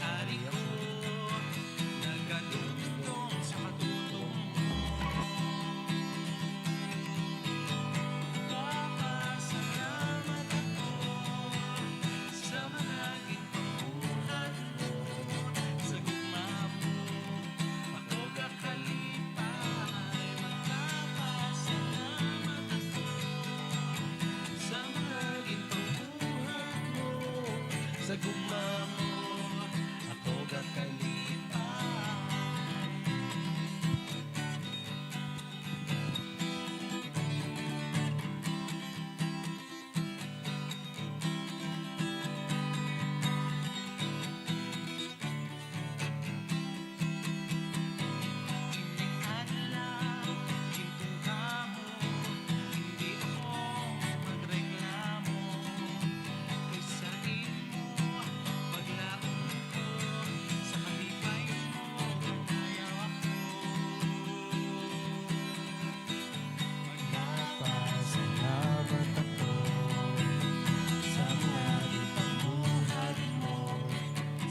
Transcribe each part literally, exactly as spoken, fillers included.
Ari ko, nagadumdom sa katutom mo. Nagpapasalamat ako sa mga ginpambuhat mo, sa gugma mo. Ako gakalipay, magpapasalamat ako sa mga ginpambuhat mo, sa gugma mo. Ako gakalipay. Ining adlaw, gintunggamo, hindi ako magreklamo. Kay sa imo, paglaom ko, sa kalipay mo, ganayaw ako. Nagpapasalamat ako sa mga ginpambuhat mo.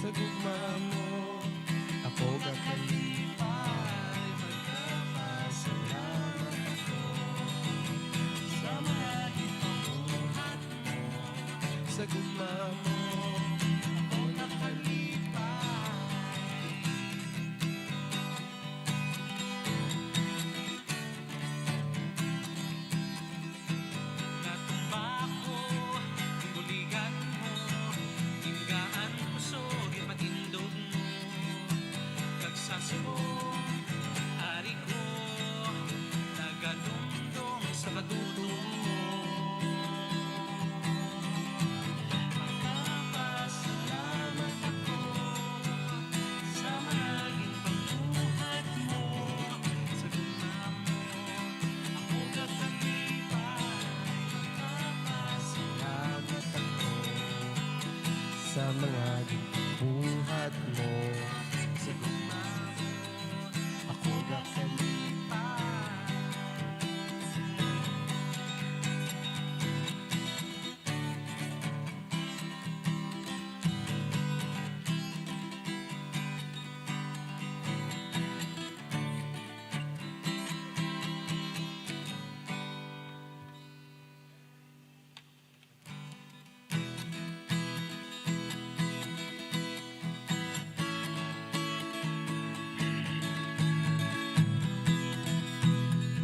Sa gugma mo, ako gakalipay. Nagpapasalamat ako sa mga ginpambuhat mo. Sa gugma mo, ako nakalipay. Natumba ako, ginbuligan mo, gingaan ko so ginpatindog mo. Kag sa subong, ari ko, nagadumdom sa katutom mo. Magpapasalamat ako sa mga ginpambuhat mo. Sa gugma mo, ako gakalipay. Magpapasalamat ako sa mga ginpambuhat mo. Sa gugma mo, ako gakalipay.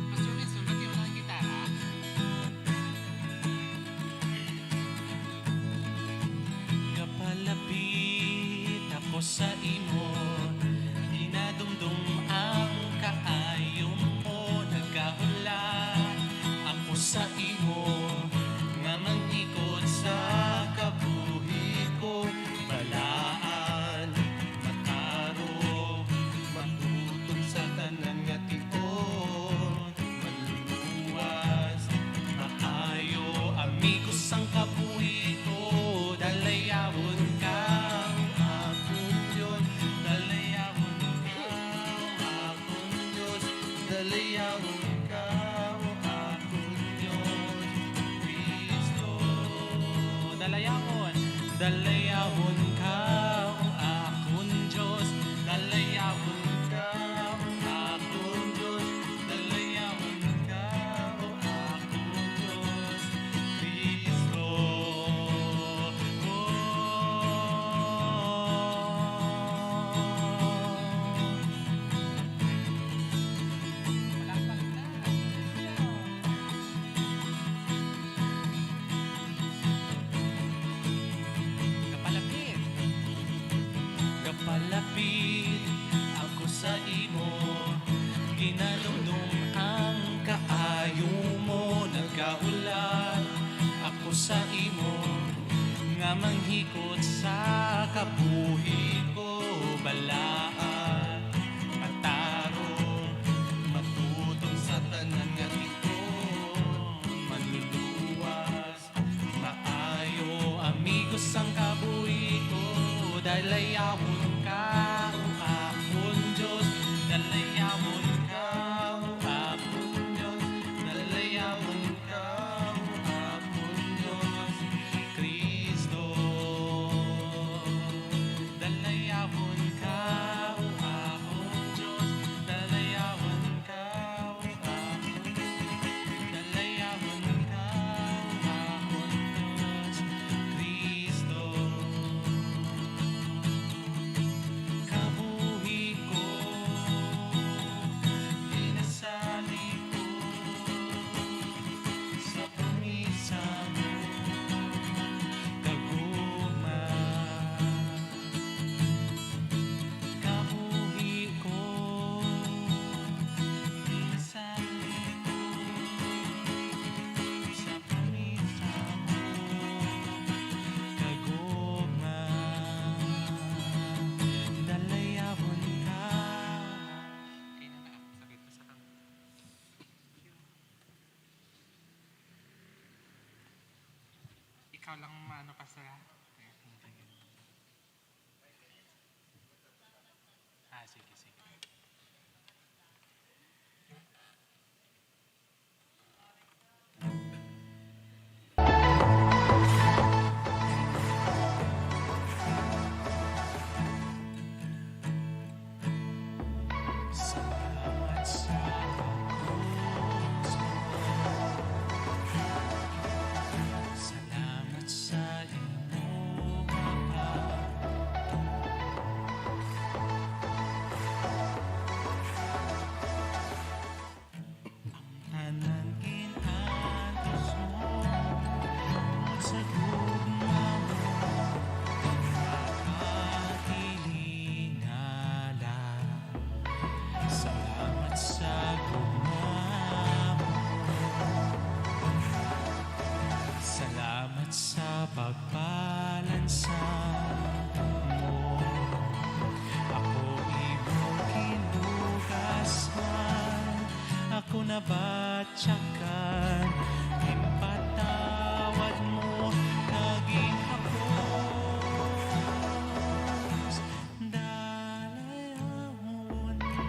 Pastor Nelson, ba't yung mga gitara? Gapalapit ako sa imo, ginadumdom ang kaayo mo, nagahulat ako sa imo, nga mangikot sa kabuhi ko, balaan, matarong, matutom sa tanan nga tion, manluluwas, maayo, amigo sang kabuhi ko, dalayawon ka, o akon Dios, dalayawon ka, o akon Dios, dalayawon ka, o akon Dios, Cristo. Dalayawon, dalayawon ka, o akon Dios, dalayawon ka, o akon Dios, dalayawon ka, o akon Dios, Cristo. Gapalapit. Gapalapit ako sa imo, ginadumdom ang kaayo mo, nagahulat ako sa imo, nga manghikot sa kabuhi ko, balaan, matarong, matutom sa tanan nga tion, manluluwas, maayo, amigo sang kabuhi ko, dalayawon ka, o akon Dios, dalayawon ka, o akon Dios, dalayawon ka, o akon Dios, Cristo. Ikaw lang maano, Pastor, ha? Ah, sige, sige. Salamat sa pagbuhos mo. Salamat sa imo, Papa. Ang tanan gin-antos mo, tungod sa gugma mo, nakatilingala. Salamat sa gugma mo. Salamat sa pagbalansa mo. Ako imo ginugasan, ako nabatyagan, ginpatawad mo, naging hapos, dalayawon ka.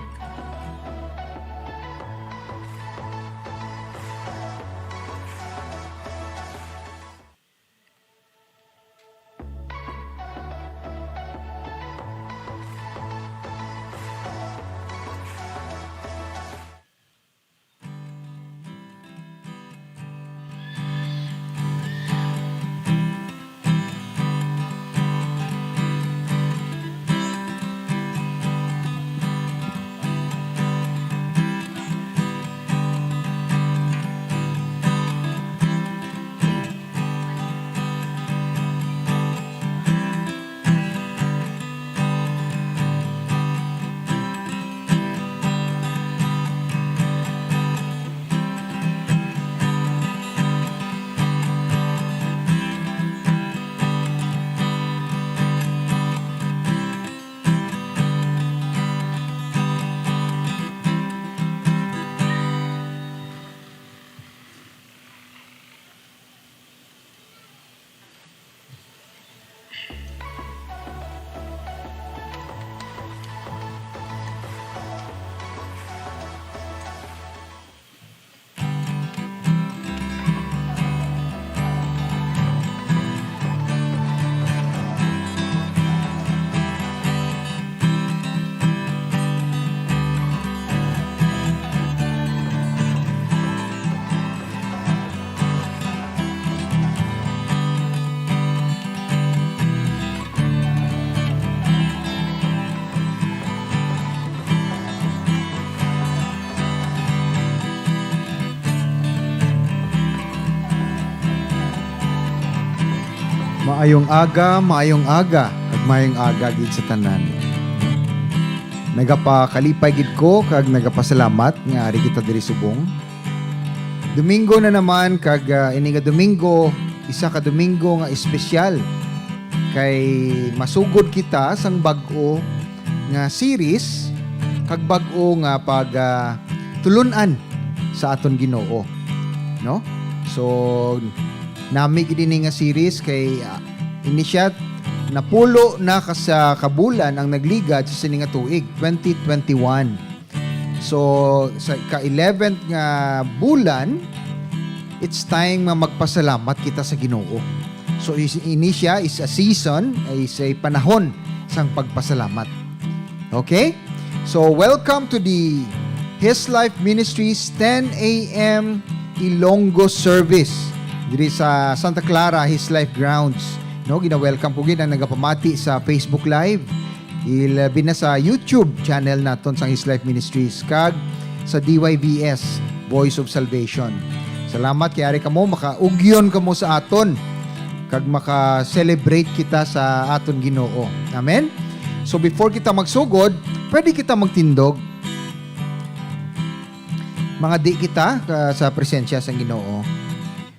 Maayong aga, maayong aga, kag maayong aga gid sa tanan. Nagapakalipay gid ko kag nagapasalamat nga ari kita diri subong. Domingo na naman, kag, ah, ini nga Domingo, isa ka Domingo nga espesyal, kay masugod kita sang bag-o nga series kag bag-o nga pag, ah, tulun-an sa aton Ginoo, no? So, nami gid ini nga series kay, ah, ini siya napulo na ka sa kabulan ang nagligad sa sini nga tuig, twenty twenty-one. So, sa ika-eleventh nga bulan, it's time nga magpasalamat kita sa Ginoo. So, is, ini siya is a season, is a panahon sang pagpasalamat. Okay? So, welcome to the His Life Ministries ten A M Ilonggo service diri sa Santa Clara His Life Grounds. No, gina-welcome ko gid ang nagapamati sa Facebook Live. Ilabi na sa YouTube channel naton sang His Life Ministries kag sa D Y V S, Voice of Salvation. Salamat kay ari kamo, makaugyon kamo sa aton kag maka-celebrate kita sa aton Ginoo. Amen? So before kita magsugod, pwede kita magtindog. Mga di kita, ah, sa presensya sang Ginoo.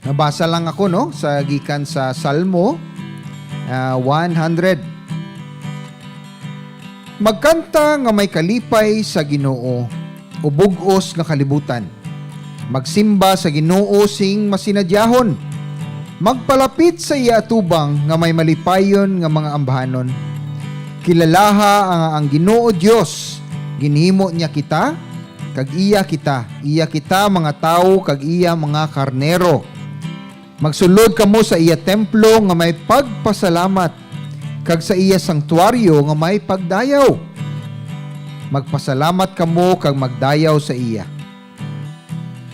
Nabasa lang ako, no, sa gikan sa Salmo, ah, one hundred. Magkanta nga may kalipay sa Ginoo, o bug-os nga kalibutan. Magsimba sa Ginoo sing masinadyahon. Magpalapit sa iya atubang nga may malipayon nga mga ambahanon. Kilalaha nga ang Ginoo Dios ginhimo niya kita, kag iya kita, iya kita mga tawo kag iya mga karnero. Magsulod kamo sa iya templo nga may pagpasalamat, kag sa iya santuaryo nga may pagdayaw. Magpasalamat kamo kag magdayaw sa iya.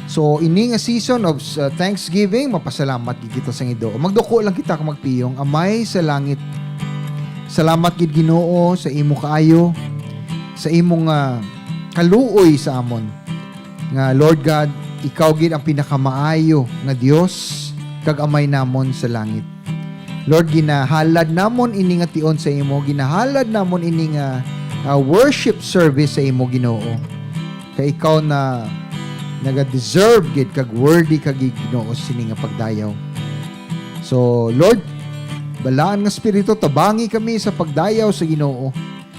So, ini nga season of, uh, Thanksgiving, mapasalamat gid kita sa Ginoo. Magduko lang kita kag magpiyong, Amay sa langit, salamat gid, Ginoo, sa imo kaayo, sa imong, uh, kaluoy sa amon. Nga, Lord God, ikaw gid ang pinakamaayo nga Dios kag Amay namon sa langit. Lord, ginahalad namon ini nga tion sa imo, ginahalad namon ini nga, ah, worship service sa imo, Ginoo. Kay ikaw na naga-deserve gid kag worthy ka gid, Ginoo, sini nga pagdayaw. So, Lord, balaan nga Espiritu, tabangi kami sa pagdayaw sa Ginoo.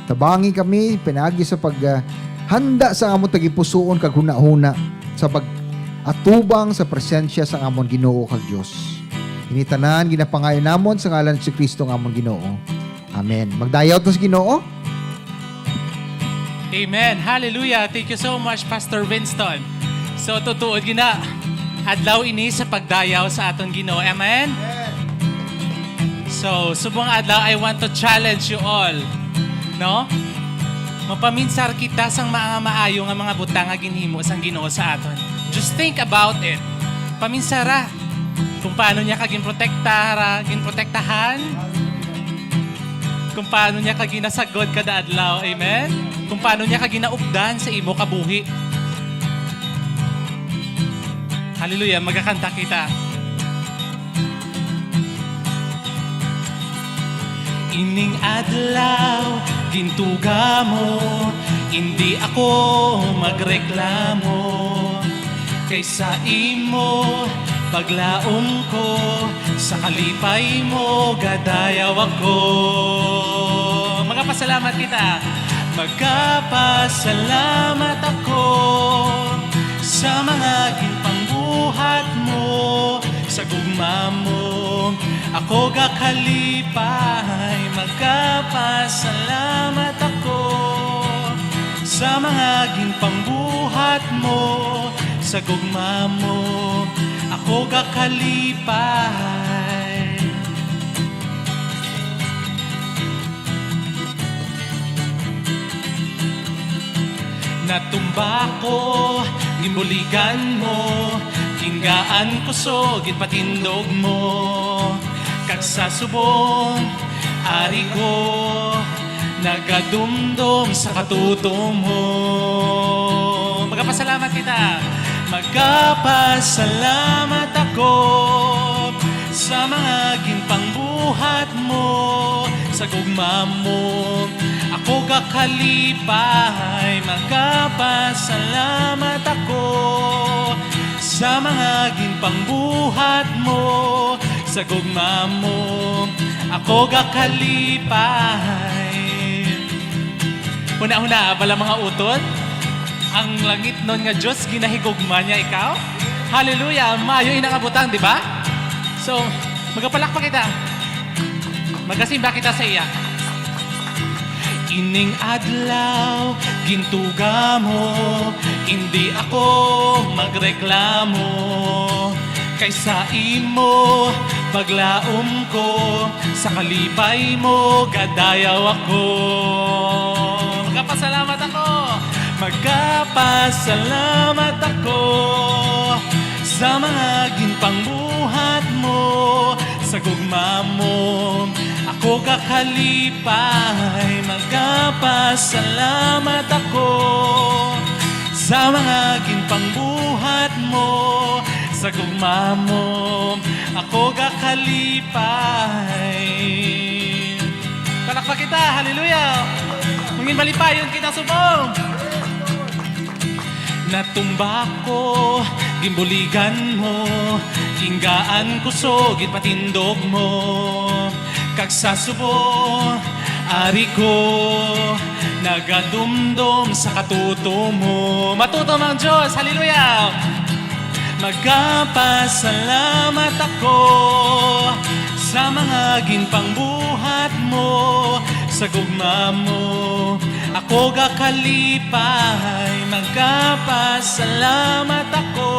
Tabangi kami pinaagi sa pag, ah, handa sa amon tagipusoon kag hunahuna sa pag-atubang sa presensya sang amon Ginoo kag Dios. Ini tanan ginapangayo namon sa ngalan ni Jesu-Cristo nga amon Ginoo. Amen. Magdayaw ta sa Ginoo. Amen. Hallelujah. Thank you so much, Pastor Winston. So, tutuod gina, adlaw ini sa pagdayaw sa aton Ginoo. Amen? So, subong adlaw, I want to challenge you all, no? Mapaminsar kita sang mga maayo nga mga butang nga ginhimo sang Ginoo sa aton. Just think about it. Paminsara kung paano niya ka ginprotektara, ginprotektahan, kung paano niya ka ginasagod kada adlaw. Amen? Kung paano niya ka ginaupdan sa imo kabuhi. Hallelujah. Magakanta kita. Ining adlaw, gintuga mo, indi ako magreklamo. Kay sa imo, paglaom ko, sa kalipay mo, gadayaw ako. Magapasalamat kita. Magapasalamat ako sa mga ginpangbuhat mo, sa gugma mo ako gakalipay. Magapasalamat ako sa mga ginpangbuhat mo, sa gugma mo ako gakalipay. Natumba ko, ginbuligan mo, gingaan ko so ginpatindog mo. Kag sa subong, ari ko, nagadumdom sa katutom mo. Magapasalamat kita. Magapasalamat ako sa mga ginpangbuhat mo, sa gugma mo ako gakalipay. Magapasalamat ako sa mga ginpangbuhat mo, sa gugma mo ako gakalipay. Hunahuna bala, mga utod, ang langitnon nga Dios ginahigugma niya ikaw? Hallelujah! Maayo ina nga butang, di ba? So, magapalakpak kita. Magasimba kita sa iya. Ining adlaw, gintuga mo, indi ako magreklamo. Kay sa imo paglaom ko, sa kalipay mo gadayaw ako. Magapasalamat ako. Magapasalamat ako sa mga ginpangbuhat mo, sa gugma mo ako gakalipay. Magapasalamat ako sa mga ginpangbuhat mo, sa gugma mo ako gakalipay. Palakpak kita, hallelujah! Mangin malipayon kita subong. Natumba ko, ginbuligan mo, gingaan ko so ginpatindog mo. Kag sa subong, ari ko, nagadumdom sa katutom mo. Matutom ang Dios, hallelujah! Magapasalamat ako sa mga ginpangbuhat mo, sa gugma mo ako gakalipay. Magapasalamat ako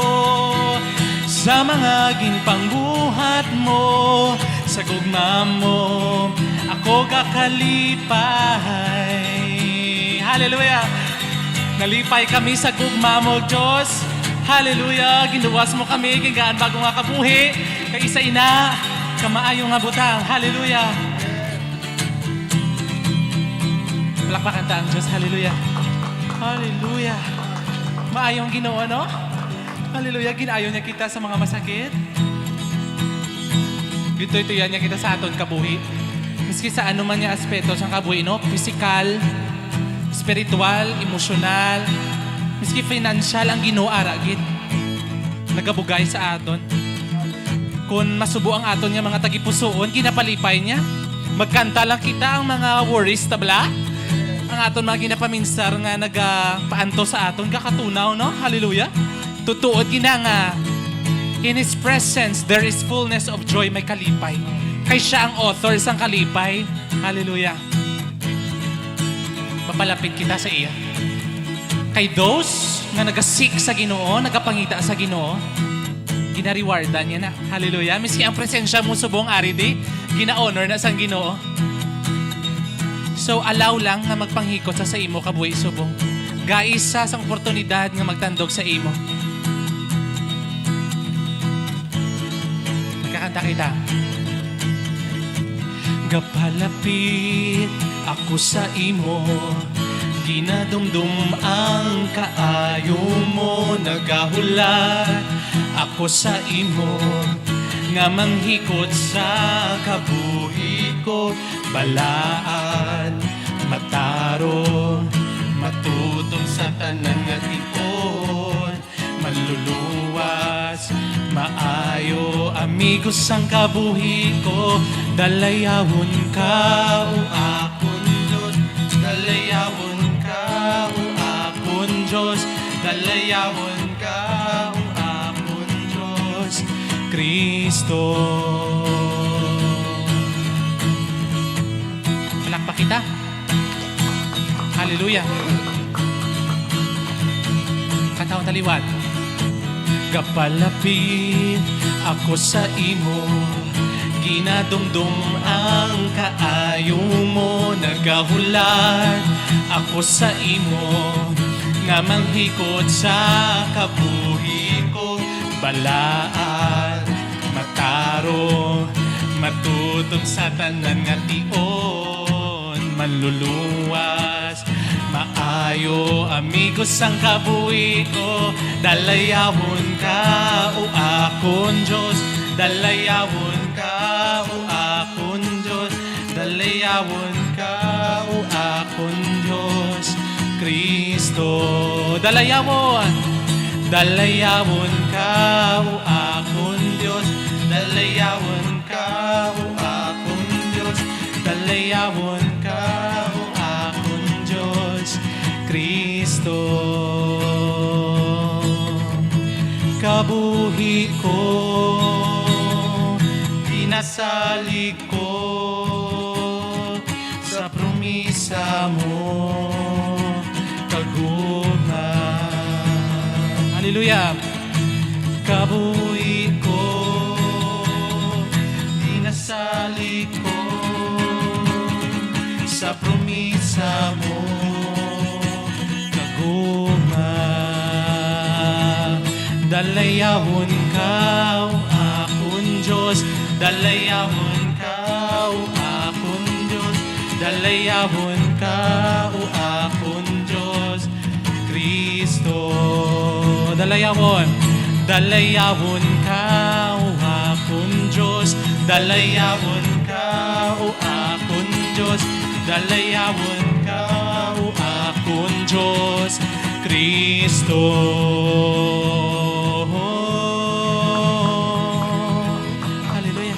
sa mga ginpangbuhat mo, sa gugma mo ako gakalipay. Hallelujah! Nalipay kami sa gugma mo, Diyos. Hallelujah. Ginluwas mo kami, gingaan bago nga kabuhi. Kay isa ina, kamaayo nga butang. Hallelujah. Palakpakan ta ang Diyos. Hallelujah. Hallelujah. Maayong Ginoo, no? Hallelujah. Ginayo niya kita sa mga masakit. Gintuy-tuyan niya kita sa aton kabuhi. Miski sa ano man nga aspeto sang kabuhi, no? Pisikal, espiritual, emosyonal, miski financial, ang Ginoo ara gid nagabugay sa aton. Kon masubo ang aton nga mga tagipusoon, ginapalipay niya. Magkanta lang kita ang mga worries, tabla? Ang aton mga ginapaminsar nga nagapaanto sa aton, kakatunaw, no? Hallelujah. Tutuod gina nga, "In His presence, there is fullness of joy." May kalipay. Kay siya ang author sang kalipay. Hallelujah. Mapalapit kita sa iya. Kay those nga nagasik sa Ginoo, nagapangita sa Ginoo, ginarewardan niya na. Hallelujah. Miski ang presensya mo subong ari di, gina-honor na sang Ginoo. So, allow lang nga magpanghikot sa, sa imo kabuhi subong. Gaisa sang oportunidad nga magtandog sa imo. Magkakanta kita. Gapalapit ako sa imo, ginadumdom ang kaayo mo, nagahulat ako sa imo, nga manghikot sa kabuhi ko, balaan, matarong, matutom sa tanan nga tion, manluluwas, maayo, amigo sang kabuhi ko, dalayawon ka, o akon Dios, dalayawon ka, o akon Dios, dalayawon ka, o akon Dios, Kristo. Palakpak kita. Hallelujah. Katawon ta liwat. Gapalapit ako sa imo, ginadumdom ang kaayo mo, nagahulat ako sa imo, nga manghikot sa kabuhi ko, balaan, matarong, matutom sa tanan nga tion, manluluwas, maayo, amigo sang kabuhi ko, dalayawon ka, o akon Dios, dalayawon ka, o akon Dios, dalayawon ka, o akon Dios, Kristo. Dalayawon, dalayawon ka, o akon Dios, dalayawon ka, o akon Dios, dalayawon ka, o akon Dios, Kristo. Kabuhi ko, ginasalig ko sa promisa mo, kaguma. Hallelujah. Kabuhi ko, ginasalig ko sa promisa mo, kaguma. Dalayawon ka, o akon Dios, dalayawon ka, o akon Dios, dalayawon ka, o akon Dios, Kristo. Dalayawon, dalayawon ka, o akon Dios, dalayawon ka, o akon Dios, dalayawon ka, o akon Dios, Kristo. Hallelujah.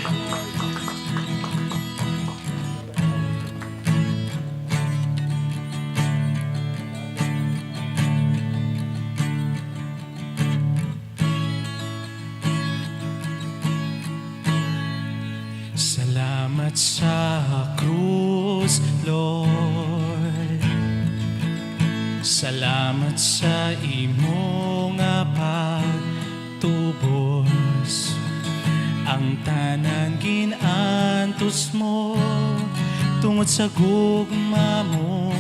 Salamat sa imo nga pagtubos. Ang tanan gin-antos mo, tungod sa gugma mo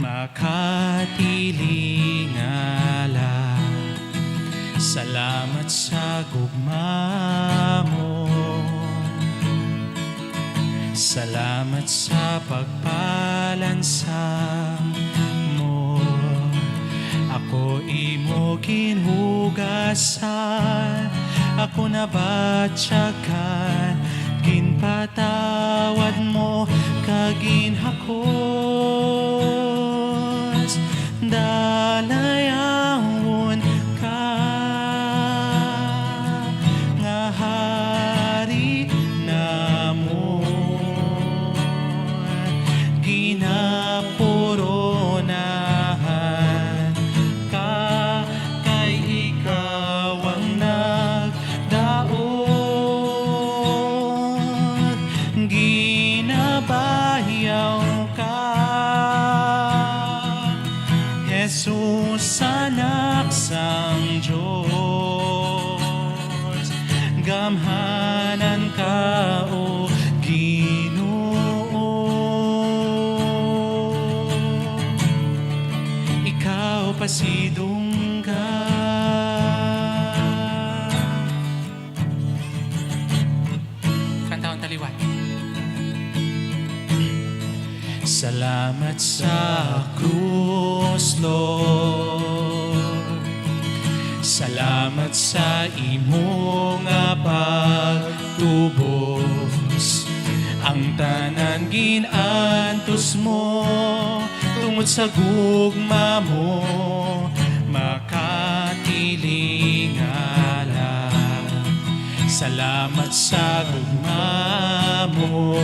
makatilingala. Salamat sa gugma mo. Salamat sa pagpalansang mo. Ako imo ginhugasan, ako nabatyagan, ginpatawad mo kag ginhakos. Dalayawon ka nga Hari namon, ginaporonahan ka, kay ikaw ang nagdaog. Ginabayaw ka, Jesus, Anak sang Dios, gamhanan ka, O Ginoo. Ikaw pasidunggan. Kantahon ta liwat. Salamat sa krus, Lord. Salamat sa imo nga pagtubos. Ang tanan gin-antos mo, tungod sa gugma mo makatilingala. Salamat sa gugma mo.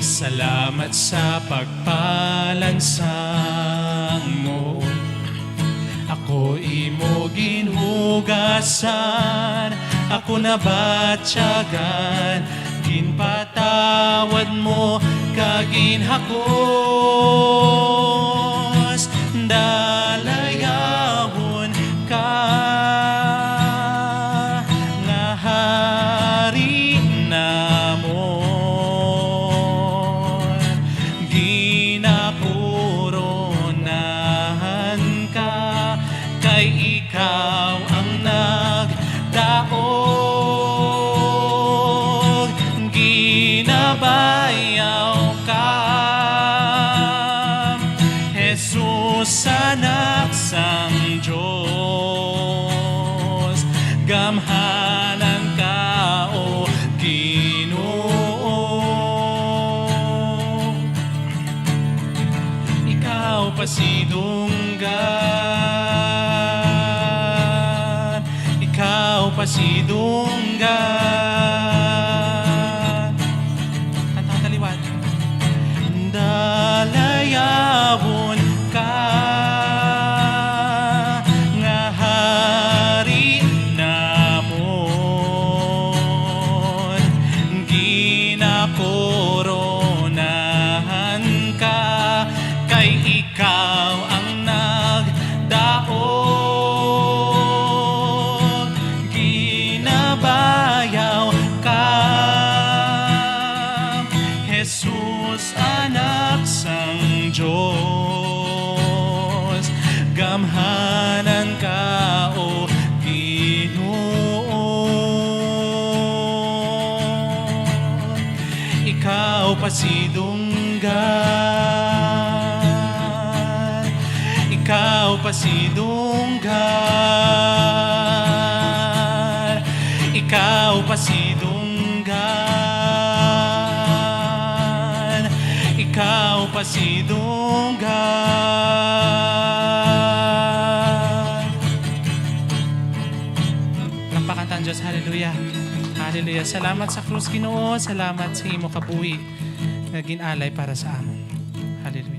Salamat sa pagpalansang mo. Ako imo ginhugasan, ako nabatyagan, ginpatawad mo kag ginhakos. Dalayawon ka nga Hari namon, ginakoronahan ka, kay ikaw ang nagdaog. Ginabayaw ka, Jesus, Anak sang Dios, gamhanan ka, O Ginoo. Ikaw pasidunggan, ikaw pasidunggan. Kanta ka liwat. Dalayawon ka nga Hari namon, ginakoronahan ka, kay ikaw ang nagdaog. Ginabayaw ka, Jesus, Anak sang Dios, gamhanan ka, O Ginoo. Ikaw pasidunggan, ikaw pasidunggan, ikaw pasidunggan, ikaw pasidunggan. Palakpakan ta ang Diyos. Hallelujah. Hallelujah. Salamat sa krus, Ginoo. Salamat sa imo kabuhi nga gin-alay para sa amon. Hallelujah.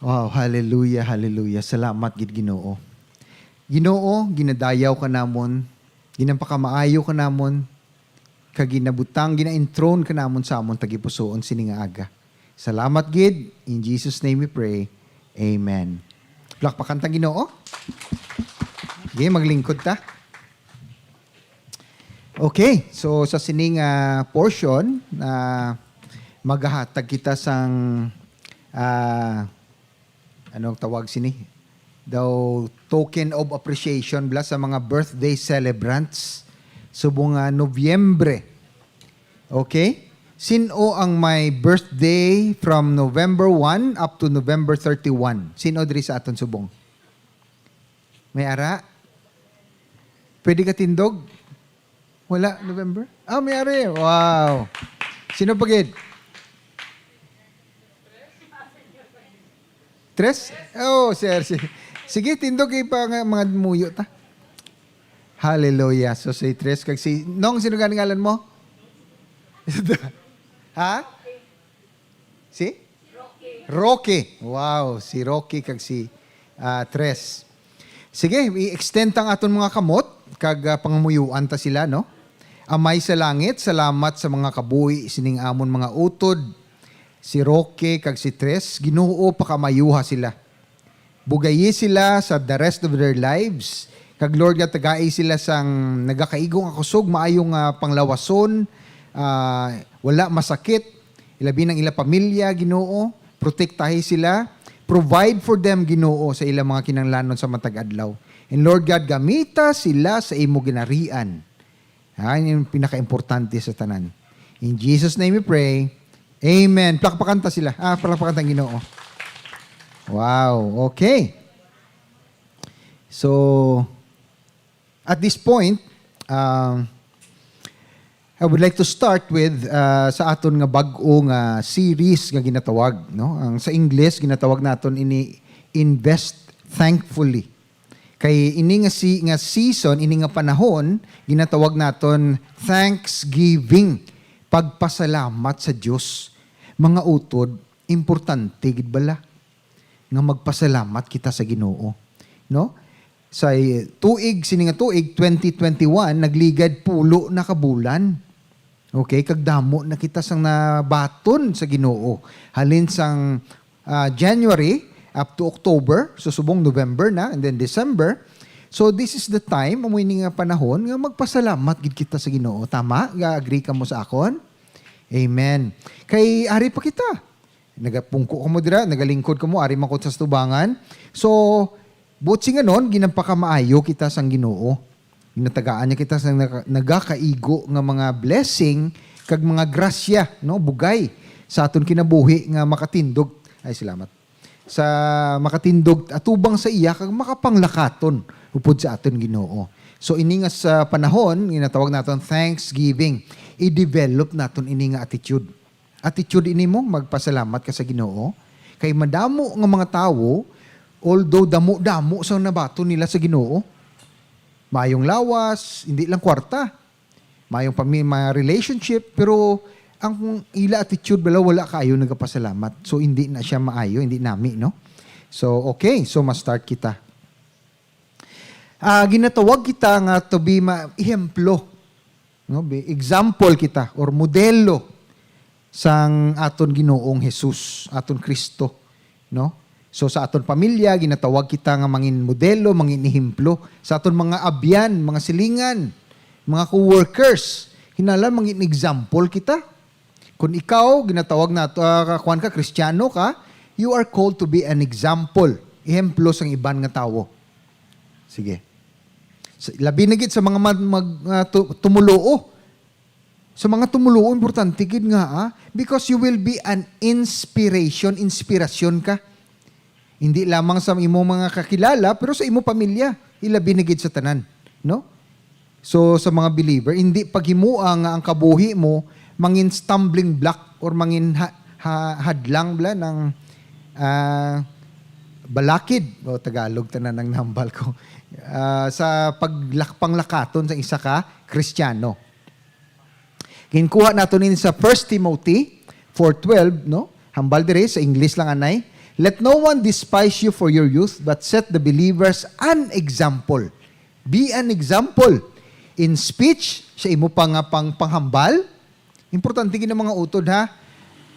Wow, hallelujah, hallelujah. Salamat gid, Ginoo. Ginoo, ginadayaw ka namon, ginapakamaayo ka namon, kag ginabutang, gina-enthrone ka namon sa amon tagipusoon sini nga aga. Salamat gid. In Jesus' name we pray. Amen. Palakpakan ta Ginoo. Okay, maglingkod ta. Okay, so sa sining ah, portion, ah, magahatag kita sang, ah, anong tawag sini? Daw token of appreciation bala sa mga birthday celebrants subong nga Nobyembre. Okay? Sin-o ang may birthday from November one up to November thirty-one? Sin-o diri sa aton subong? May ara? Pwede ka tindog? Wala, November? Ah, may ari. Wow. Sino pa gid? Tres? Oh, sir. Sige, sige tindog kay pa nga mga muyo ta. Hallelujah. So, si Tres kag si... Nong, sino gani ngalan mo? Ha? Si? Rocky. Wow, si Rocky kag si ah, Tres. Sige, i-extend ang aton mga kamot kag ah, pangamuyuan ta sila, no? Amay sa langit, salamat sa mga kabuhi sining amon mga utod, si Roque kag si Tres. Ginoo, pakamayuha sila. Bugayi sila sa the rest of their lives. Kag Lord, nga tagai sila sang nagakaigo nga kusog, maayo nga panglawason, ah, wala masakit, ilabi nang ila pamilya, Ginoo. Protektahi sila. Provide for them, Ginoo, sa ilang mga kinahanglanon sa matag adlaw. And Lord God, gamita sila sa imo ginharian. Ha, yun yung pinakaimportante sa tanan. In Jesus' name we pray. Amen. Palakpakan ta sila. Ah, palakpakan ta ang Ginoo. Wow. Okay. So, at this point, um, I would like to start with uh, sa aton nga bag-o nga series nga ginatawag, no? Ang sa Ingles ginatawag naton ini Invest Thankfully. Kay ini nga si nga season, ini nga panahon, ginatawag naton Thanksgiving, pagpasalamat sa Dios. Mga utod, importante gid bala nga magpasalamat kita sa Ginoo, no? Sa tuig, sini nga tuig, twenty twenty-one, nagligad pulo na ka bulan. Okay, kag damo na kita sang nabaton sa Ginoo. Halin sang ah, January up to October, so subong November na, and then December. So this is the time, amo ini nga panahon nga magpasalamat gid kita sa Ginoo. Tama? Ga-agree kamo sa akon? Amen. Kay ari pa kita. Nagapungko kamo dira, nagalingkod kamo, ari man ko sa tubangan. So, buot singanon, ginapakamaayo kita sang Ginoo. Ginatagaan niya kita sa naga-, nagakaigo nga mga blessing kag mga grasya, no, bugay sa aton kinabuhi nga makatindog. Ay, salamat. Sa makatindog atubang sa iya kag makapanglakaton upod sa aton Ginoo. So, ini nga sa panahon, ginatawag naton Thanksgiving, i-develop naton ini nga attitude. Attitude ini mo, magpasalamat ka sa Ginoo. Kay madamo nga mga tawo, although damo-damo sa nabaton nila sa Ginoo, mayong lawas, hindi lang kwarta, mayong pami-, mga relationship, pero ang ila attitude bala, wala kaayo nagapasalamat. So, hindi na siya maayo, hindi nami, no? So, okay. So, ma-start kita. Ah, ginatawag kita nga to be ma-, ehemplo, no? Be-, example kita or modelo sang aton Ginoong Jesus, aton Kristo, no? So, sa aton pamilya, ginatawag kita nga mangin modelo, mangin ehemplo. Sa aton mga abyan, mga silingan, mga co-workers, kinahanglan mangin example kita. Kung ikaw, ginatawag nato, ah, ka-, kuwan ka, Kristiyano ka, you are called to be an example, ehemplo sang iban nga tawo. Sige. Sa, labi na gid sa mga mag-, mag-, ah, tu-, tumuluo. Sa mga tumuluo, importante gid nga, ah, because you will be an inspiration, inspirasyon ka. Hindi lamang sa imong mga kakilala, pero sa imong pamilya, ilabi na gid sa tanan, no? So, sa mga believer, hindi paghimoa nga ang kabuhi mo mangin stumbling block or mangin ha-, ha-, hadlang bala ng, ah, balakid, o Tagalog tanan ang nahambal ko, ah, sa paglak-, panglakaton sa isa ka Kristiyano. Ginkuha nato nin sa First Timothy four twelve, no? Hambal diri sa English lang anay. "Let no one despise you for your youth, but set the believers an example." Be an example in speech, sa imo pang, pang, panghambal. Importante gid ang mga utod, ha?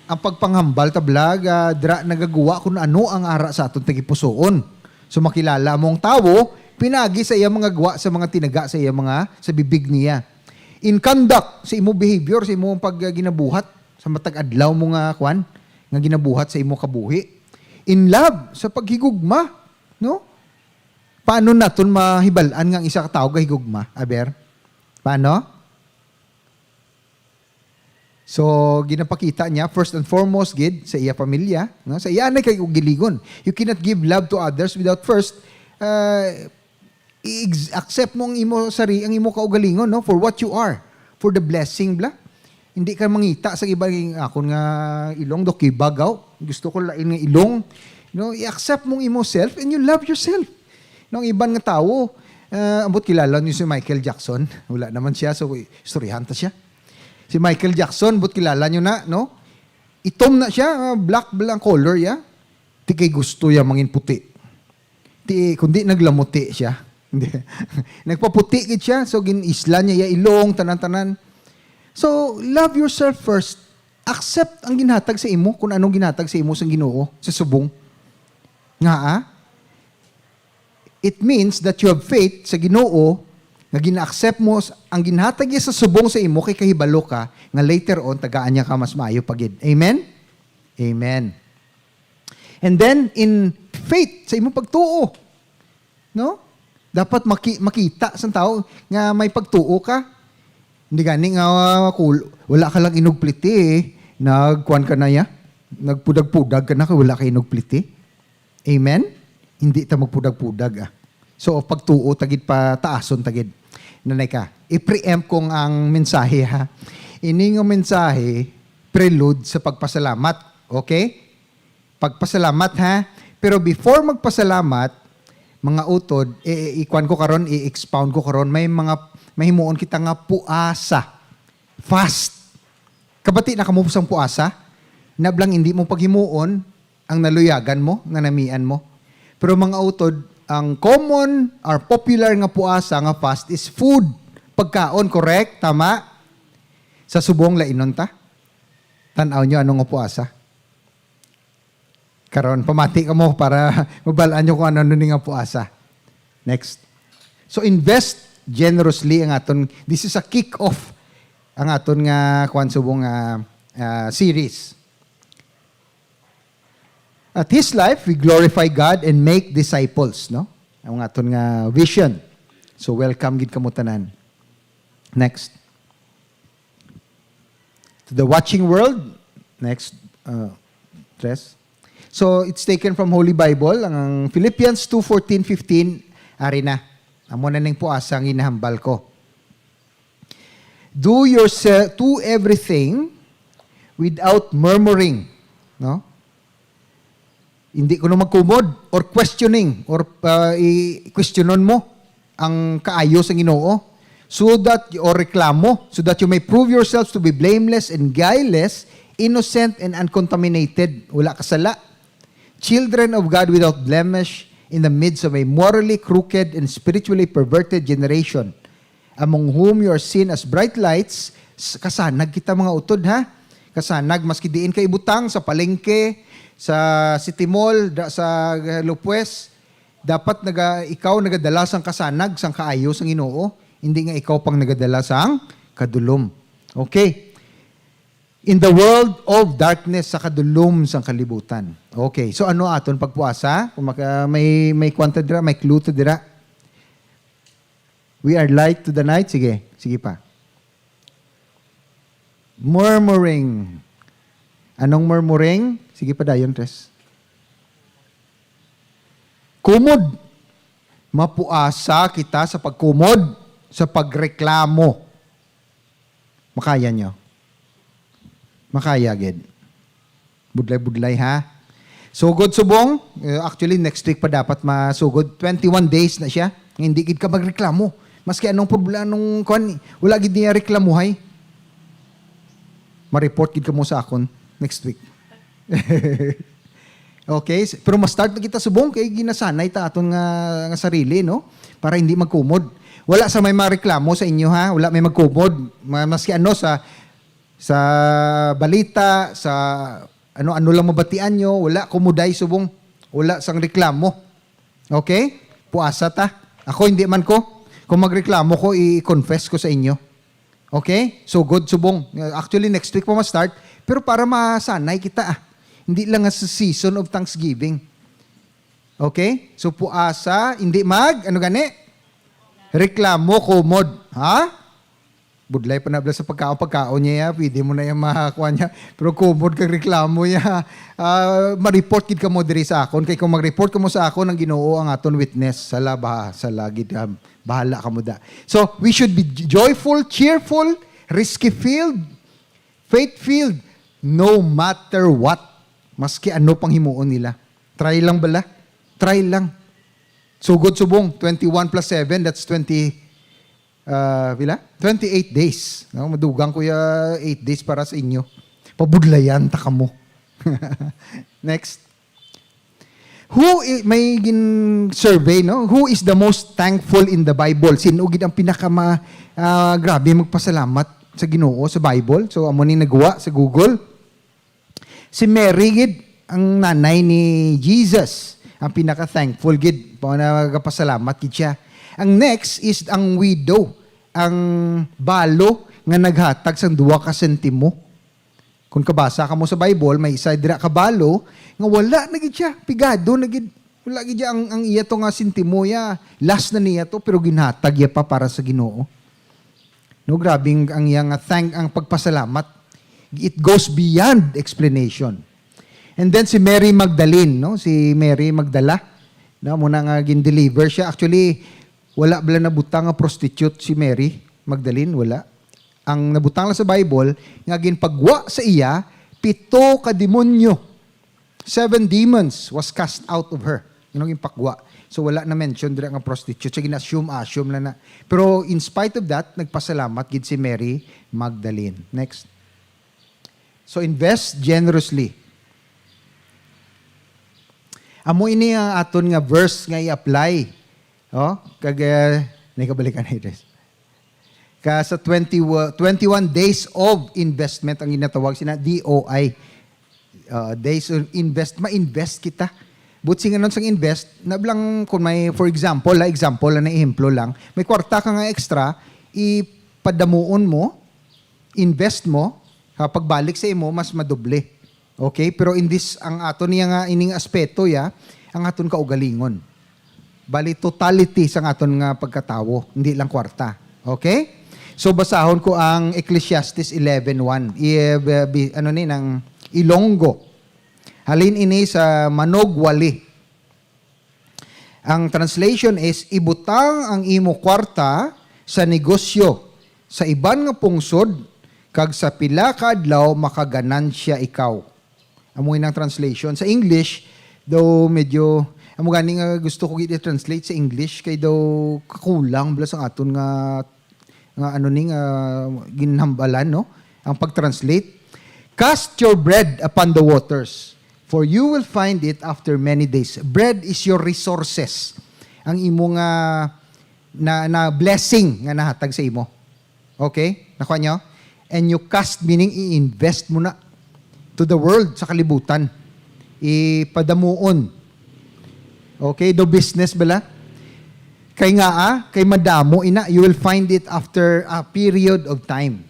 Ang pagpanghambal ta bala, ah, dira nagagwa kung ano ang ara sa aton tagipusoon. So, makilala mo ang tawo, pinagi sa iya mga gwa, sa mga tinaga sa iya mga, sa bibig niya. In conduct, sa imo behavior, sa imo pag, ah, ginabuhat, sa matag adlaw mo nga, kwan, nga ginabuhat sa imo kabuhi. In love, sa paghigugma, no? Paano naton mahibal-an nga ang isa ka tawo gahigugma? Aber? Paano? So, ginapakita niya, first and foremost, gid, sa iya pamilya, no? Sa iya anay kay ugalingon. You cannot give love to others without first, uh, i-ex-, accept mo ang imo sari-, ang imo kaugalingon, no? For what you are, for the blessing, bla. Hindi ka mangita sa iba, "Akon nga ilong, do kibagaw. Gusto ko lain nga ilong." No, i-accept mong imo self and you love yourself. No, ang iban nga tawo, uh, ambot kilala niyo si Michael Jackson. Wala naman siya, so istoryahan ta siya. Si Michael Jackson, but kilala nyo na, no? Itom na siya, ah, black, black color, ya. Ti kay gusto ya mangin puti. Ti, kundi naglamuti siya. Hindi. Nagpaputi gid siya, so gin-isla niya ya ilong, tanan-tanan. So, love yourself first. Accept ang ginhatag sa imo, kung anong ginhatag sa imo sang Ginoo, sa subong. Nga, ah? It means that you have faith sa Ginoo nga gina-accept mo s-, ang ginhatag niya sa subong sa imo kay kahibalo ka nga later on tagaan niya ka mas maayo pa gid. Amen? Amen. And then in faith sa imong pagtuo, no? Dapat maki-, makita sang tawo nga may pagtuo ka. Hindi gani nga, ah, kul-, wala ka lang inugpliti, eh. Nagkuan ka na ya. Nagpudag-pudag ka na kay wala ka inugpliti. Amen? Hindi ta magpudag-pudag, ah. So, pagtuo, tagid pataason, tagid. Nanay ka, i-preempt kong ang mensahe, ha. Ini nga mensahe, prelude sa pagpasalamat. Okay? Pagpasalamat, ha. Pero before magpasalamat, mga utod, i-, i-, ikuan ko karon, i-expound ko karon, may mga mahimuon kita nga puasa. Fast. Kabati na kamo sang puasa? Nablang hindi mo paghimuon, ang naluyagan mo, nga namian mo. Pero mga utod, ang common or popular nga puasa nga fast is food. Pagkaon, correct? Tama? Sa subong, lainon ta. Tan-aw nyo ano nga puasa. Karon, pamati ka mo para mabal-an nyo kung ano ni nga puasa. Next. So, invest generously ang aton, this is a kick-off ang aton nga, kuwan, subong, ah, ah, series. At his life, we glorify God and make disciples, no? Ang aton nga vision. So, welcome gid kamo tanan. Next. To the watching world. Next, uh, Tres. So, it's taken from Holy Bible, ang Philippians two fourteen fifteen, ari na. Amo na ning puasa ang ginahambal ko. Do yourself, do everything without murmuring, no? Hindi kuno magkumod or questioning or, uh, i-questionon mo ang kaayo sang Ginoo, so that, or reklamo, so that you may prove yourselves to be blameless and guileless, innocent and uncontaminated, wala kasala, children of God without blemish in the midst of a morally crooked and spiritually perverted generation, among whom you are seen as bright lights. S-, kasanag kita, mga utod, ha? Kasanag, maski diin ka ibutang, sa palengke, sa City Mall, da-, sa Lopez, dapat naga-, ikaw nagadala sang kasanag, sang kaayo sang Ginoo, hindi nga ikaw pang nagadala sang kadulom. Okay. In the world of darkness, sa kadulom sang kalibutan. Okay, so ano aton pagpuasa? Kung maka-, may, may kwanta dira, may clue to dira. We are light to the night. Sige, sige pa. Murmuring. Anong murmuring? Sige pa dayon, Tres. Kumod. Mapuasa kita sa pagkumod, sa pagreklamo. Makaya nyo? Makaya gid. Budlay-budlay, ha? Sugod subong, eh, actually, next week pa dapat masugod. Twenty-one days na siya. Nga hindi gid ka magreklamo. Maski anong problema, anong kwan, wala gid niya reklamuhay. Ma-report gid kamo sa akon next week. Okay, s-, pero ma-start na kita subong kay ginasanay ta aton nga, nga sarili, no? Para hindi magkumod. Wala sa may mareklamo sa inyo, ha? Wala may magkumod. Ma-, maski ano sa, sa balita, sa ano-ano lang mabatian nyo, wala ko muday subong, wala sang reklamo. Okay? Puasa ta. Ako, hindi man ko. Kung magreklamo ko, i-confess ko sa inyo. Okay? So, good subong. Actually, next week pa ma-start. Pero para masanay kita, ah. Hindi lang nga sa season of Thanksgiving. Okay? So, puasa, hindi mag, ano gani? Reklamo, kumod. Ha? Budlay pa na bala sa pagkaon, pagkaon niya, ya. Pwede mo na yung makakuha niya. Pero kumod kag reklamo, ya. Ah, ma-report gid kamo diri sa akon. Kay kung mag-report kamo sa akon, ang Ginoo ang aton witness. Sala ba? Sala gid, ah, bahala kamo da. So, we should be joyful, cheerful, risky-filled, faith-filled, no matter what. Maski ano pang himuon nila. Try lang bala. Try lang. Sugod subong, twenty-one plus seven, that's twenty, ah, pila? Twenty-eight days. No? Madugang ko ya eight days para sa inyo. Pabudlayan ta kamo. Next. Who i-, may gin-survey, no? Who is the most thankful in the Bible? Sino gid ang pinaka ma-, ah, grabe magpasalamat sa Ginoo sa Bible? So, amo ni nagwa sa Google. Si Mary gid, ang nanay ni Jesus, ang pinaka-thankful gid, pa nagapasalamat gid siya. Ang next is ang widow, ang balo nga naghatag sang duha ka sentimo. Kung kabasa kamo sa Bible, may isa dira ka balo nga wala na gid siya, pigado na gid. Wala gid siya ang, ang iya to nga sentimo ya, last na niya to, pero ginhatag ya pa para sa Ginoo. No, grabe ang, ang iya nga thank, ang pagpasalamat. It goes beyond explanation. And then si Mary Magdalene, no? Si Mary Magdala, no? Muna nga gin-deliver siya. Actually, wala bala nabutang nga prostitute si Mary Magdalene, wala. Ang nabutang lang sa Bible, nga ginpagwa sa iya, pito ka demonyo. Seven demons was cast out of her. Yun ang ginpagwa. So, wala na mention dira nga prostitute. So, gina-assume, assume lang na. Pero in spite of that, nagpasalamat gid si Mary Magdalene. Next. So, invest generously. Amo ini ang aton nga verse nga i-apply. Oh, kag, eh, naikabalikan na, Idris. Ka sa twenty, twenty-one days of investment ang ginatawag sina D O I. Uh, days of invest, ma-invest kita. But sing anon sang invest, nablang kung may, for example, la, example, na ehemplo lang, may kwarta ka nga extra, ipadamuon mo, invest mo, ha, pagbalik sa imo, mas madoble. Okay? Pero in this, ang ato niya nga ining aspeto, ya, ang aton kaugalingon. Bali, totality sang aton nga pagkatawo, hindi lang kwarta. Okay? So, basahon ko ang Ecclesiastes eleven one. I, eh, bi-, ano ni, ng Ilonggo. Halin ini sa Manogwali. Ang translation is, "Ibutang ang imo kwarta sa negosyo sa iban nga pungsod, kag sa pila ka adlaw makaganansya ikaw." Amo inang translation. Sa English, daw medyo, amo gani nga gusto ko gid i-translate sa English, kay daw kakulang bala sa aton nga, nga ano ni, nga ginhambalan, no? Ang pag-translate, "Cast your bread upon the waters, for you will find it after many days." Bread is your resources. Ang imo nga na, na blessing nga nahatag sa imo. Okay? Nakuha nyo? And you cast, meaning i-invest mo na to the world, sa kalibutan. Ipadamuon. Okay? Do business bala? Kay nga, ah, kay madamo ina, you will find it after a period of time.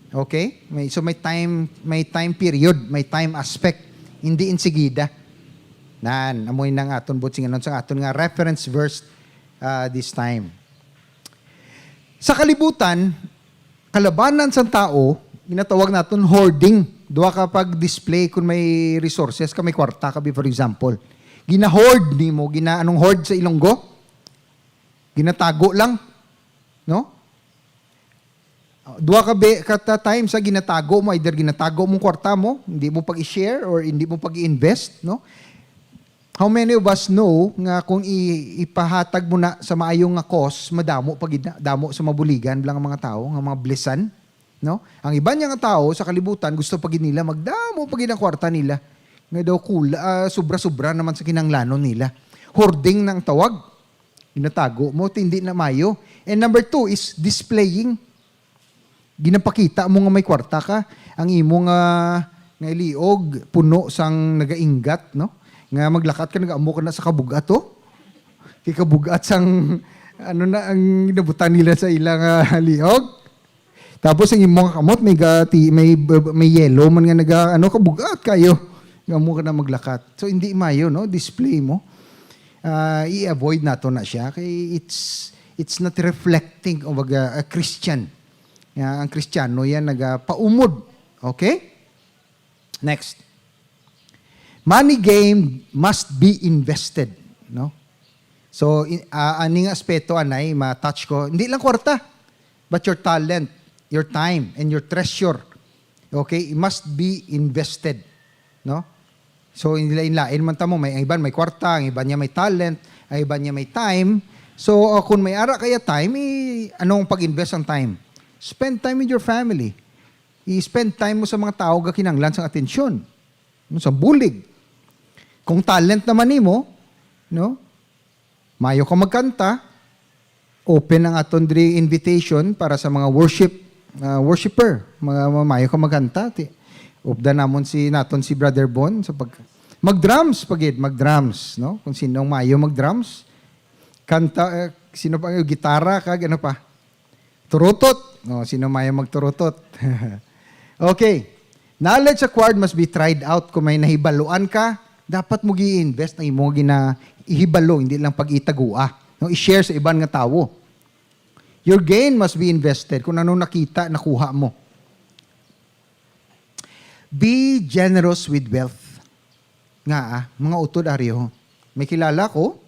Okay? May, so may time, may time period, may time aspect. Hindi insigida. Nan, amoy nang aton buot sing anon sa aton nga reference verse, ah, this time. Sa kalibutan, kalabanan sang tao, ginatawag naton hoarding. Duha ka pag-display kung may resources ka, may kwarta ka, for example. Gina-hoard nimo, gina-, anong hoard sa Ilonggo? Ginatago lang, no? Duha ka be-, ka ta-, times sa ginatago mo, either ginatago mo kwarta mo, hindi mo pag-i-share or hindi mo pag-i-invest, no? How many of us know nga kung i-, ipahatag mo na sa maayo nga cause, madamo pa gid na, damo sa mabuligan lang ang mga tawo, nga mga blisan, no? Ang iban niya nga tawo sa kalibutan, gusto pa gid nila, magdamo pa gid ang kwarta nila. Nga daw kula, ah, sobra-sobra naman sa kinahanglanon nila. Hoarding nang tawag. Ginatago mo, ti hindi na mayo. And number two is displaying. Ginapakita mo nga may kwarta ka, ang imo nga, nga liog puno sang nagainggat, no? Nga maglakat ka, nagaamo ka na sa kabug-at, oh. Kay kabug-at sang, ano na ang nabutang nila sa ila nga liog. Tapos ang imo nga kamot, may gati, may, may yellow man nga naga, ano, kabug-at kayo. Amo ka na maglakat. So, hindi mayo, no? Display mo. Ah, i-avoid nato na siya. Kay it's, it's not reflecting of a, a Christian. Nga ang Kristiyano yan nagapaumod. Okay? Next. Money gained must be invested, no? So, in, ah, ani nga aspeto anay ma-touch ko, hindi lang kwarta, but your talent, your time, and your treasure, okay, it must be invested, no? So, lain-lain man ta mo, may ang iban may kwarta, ang iban niya may talent, ang iban niya may time. So, uh, kung may ara kaya time, i-, anong pag-invest ang time? Spend time with your family. I-spend time mo sa mga tao nga kinahanglan sang atensyon, no, sa bulig. Kung talent naman nimo, no, mayo ka magkanta, open ang aton diri invitation para sa mga worship, ah, worshiper, mga, mga mayo ka magkanta. Ti-, upda namon si, naton si Brother Bon sa pag-, mag-drums pa gid, mag-drums, no? Kung sinong mayo mag-drums, kanta, eh, sino pa, gitara kag ano pa? Turutot. O, sino mayo magturutot? Okay. Knowledge acquired must be tried out. Kung may nahibaluan ka, dapat mo gi-invest ang imong ginahibalo, hindi lang pag-itagua, no? I-share sa iban nga tawo. Your gain must be invested. Kung ano nakita, nakuha mo. Be generous with wealth. Nga, ah, mga utod, ari, oh. May kilala ko,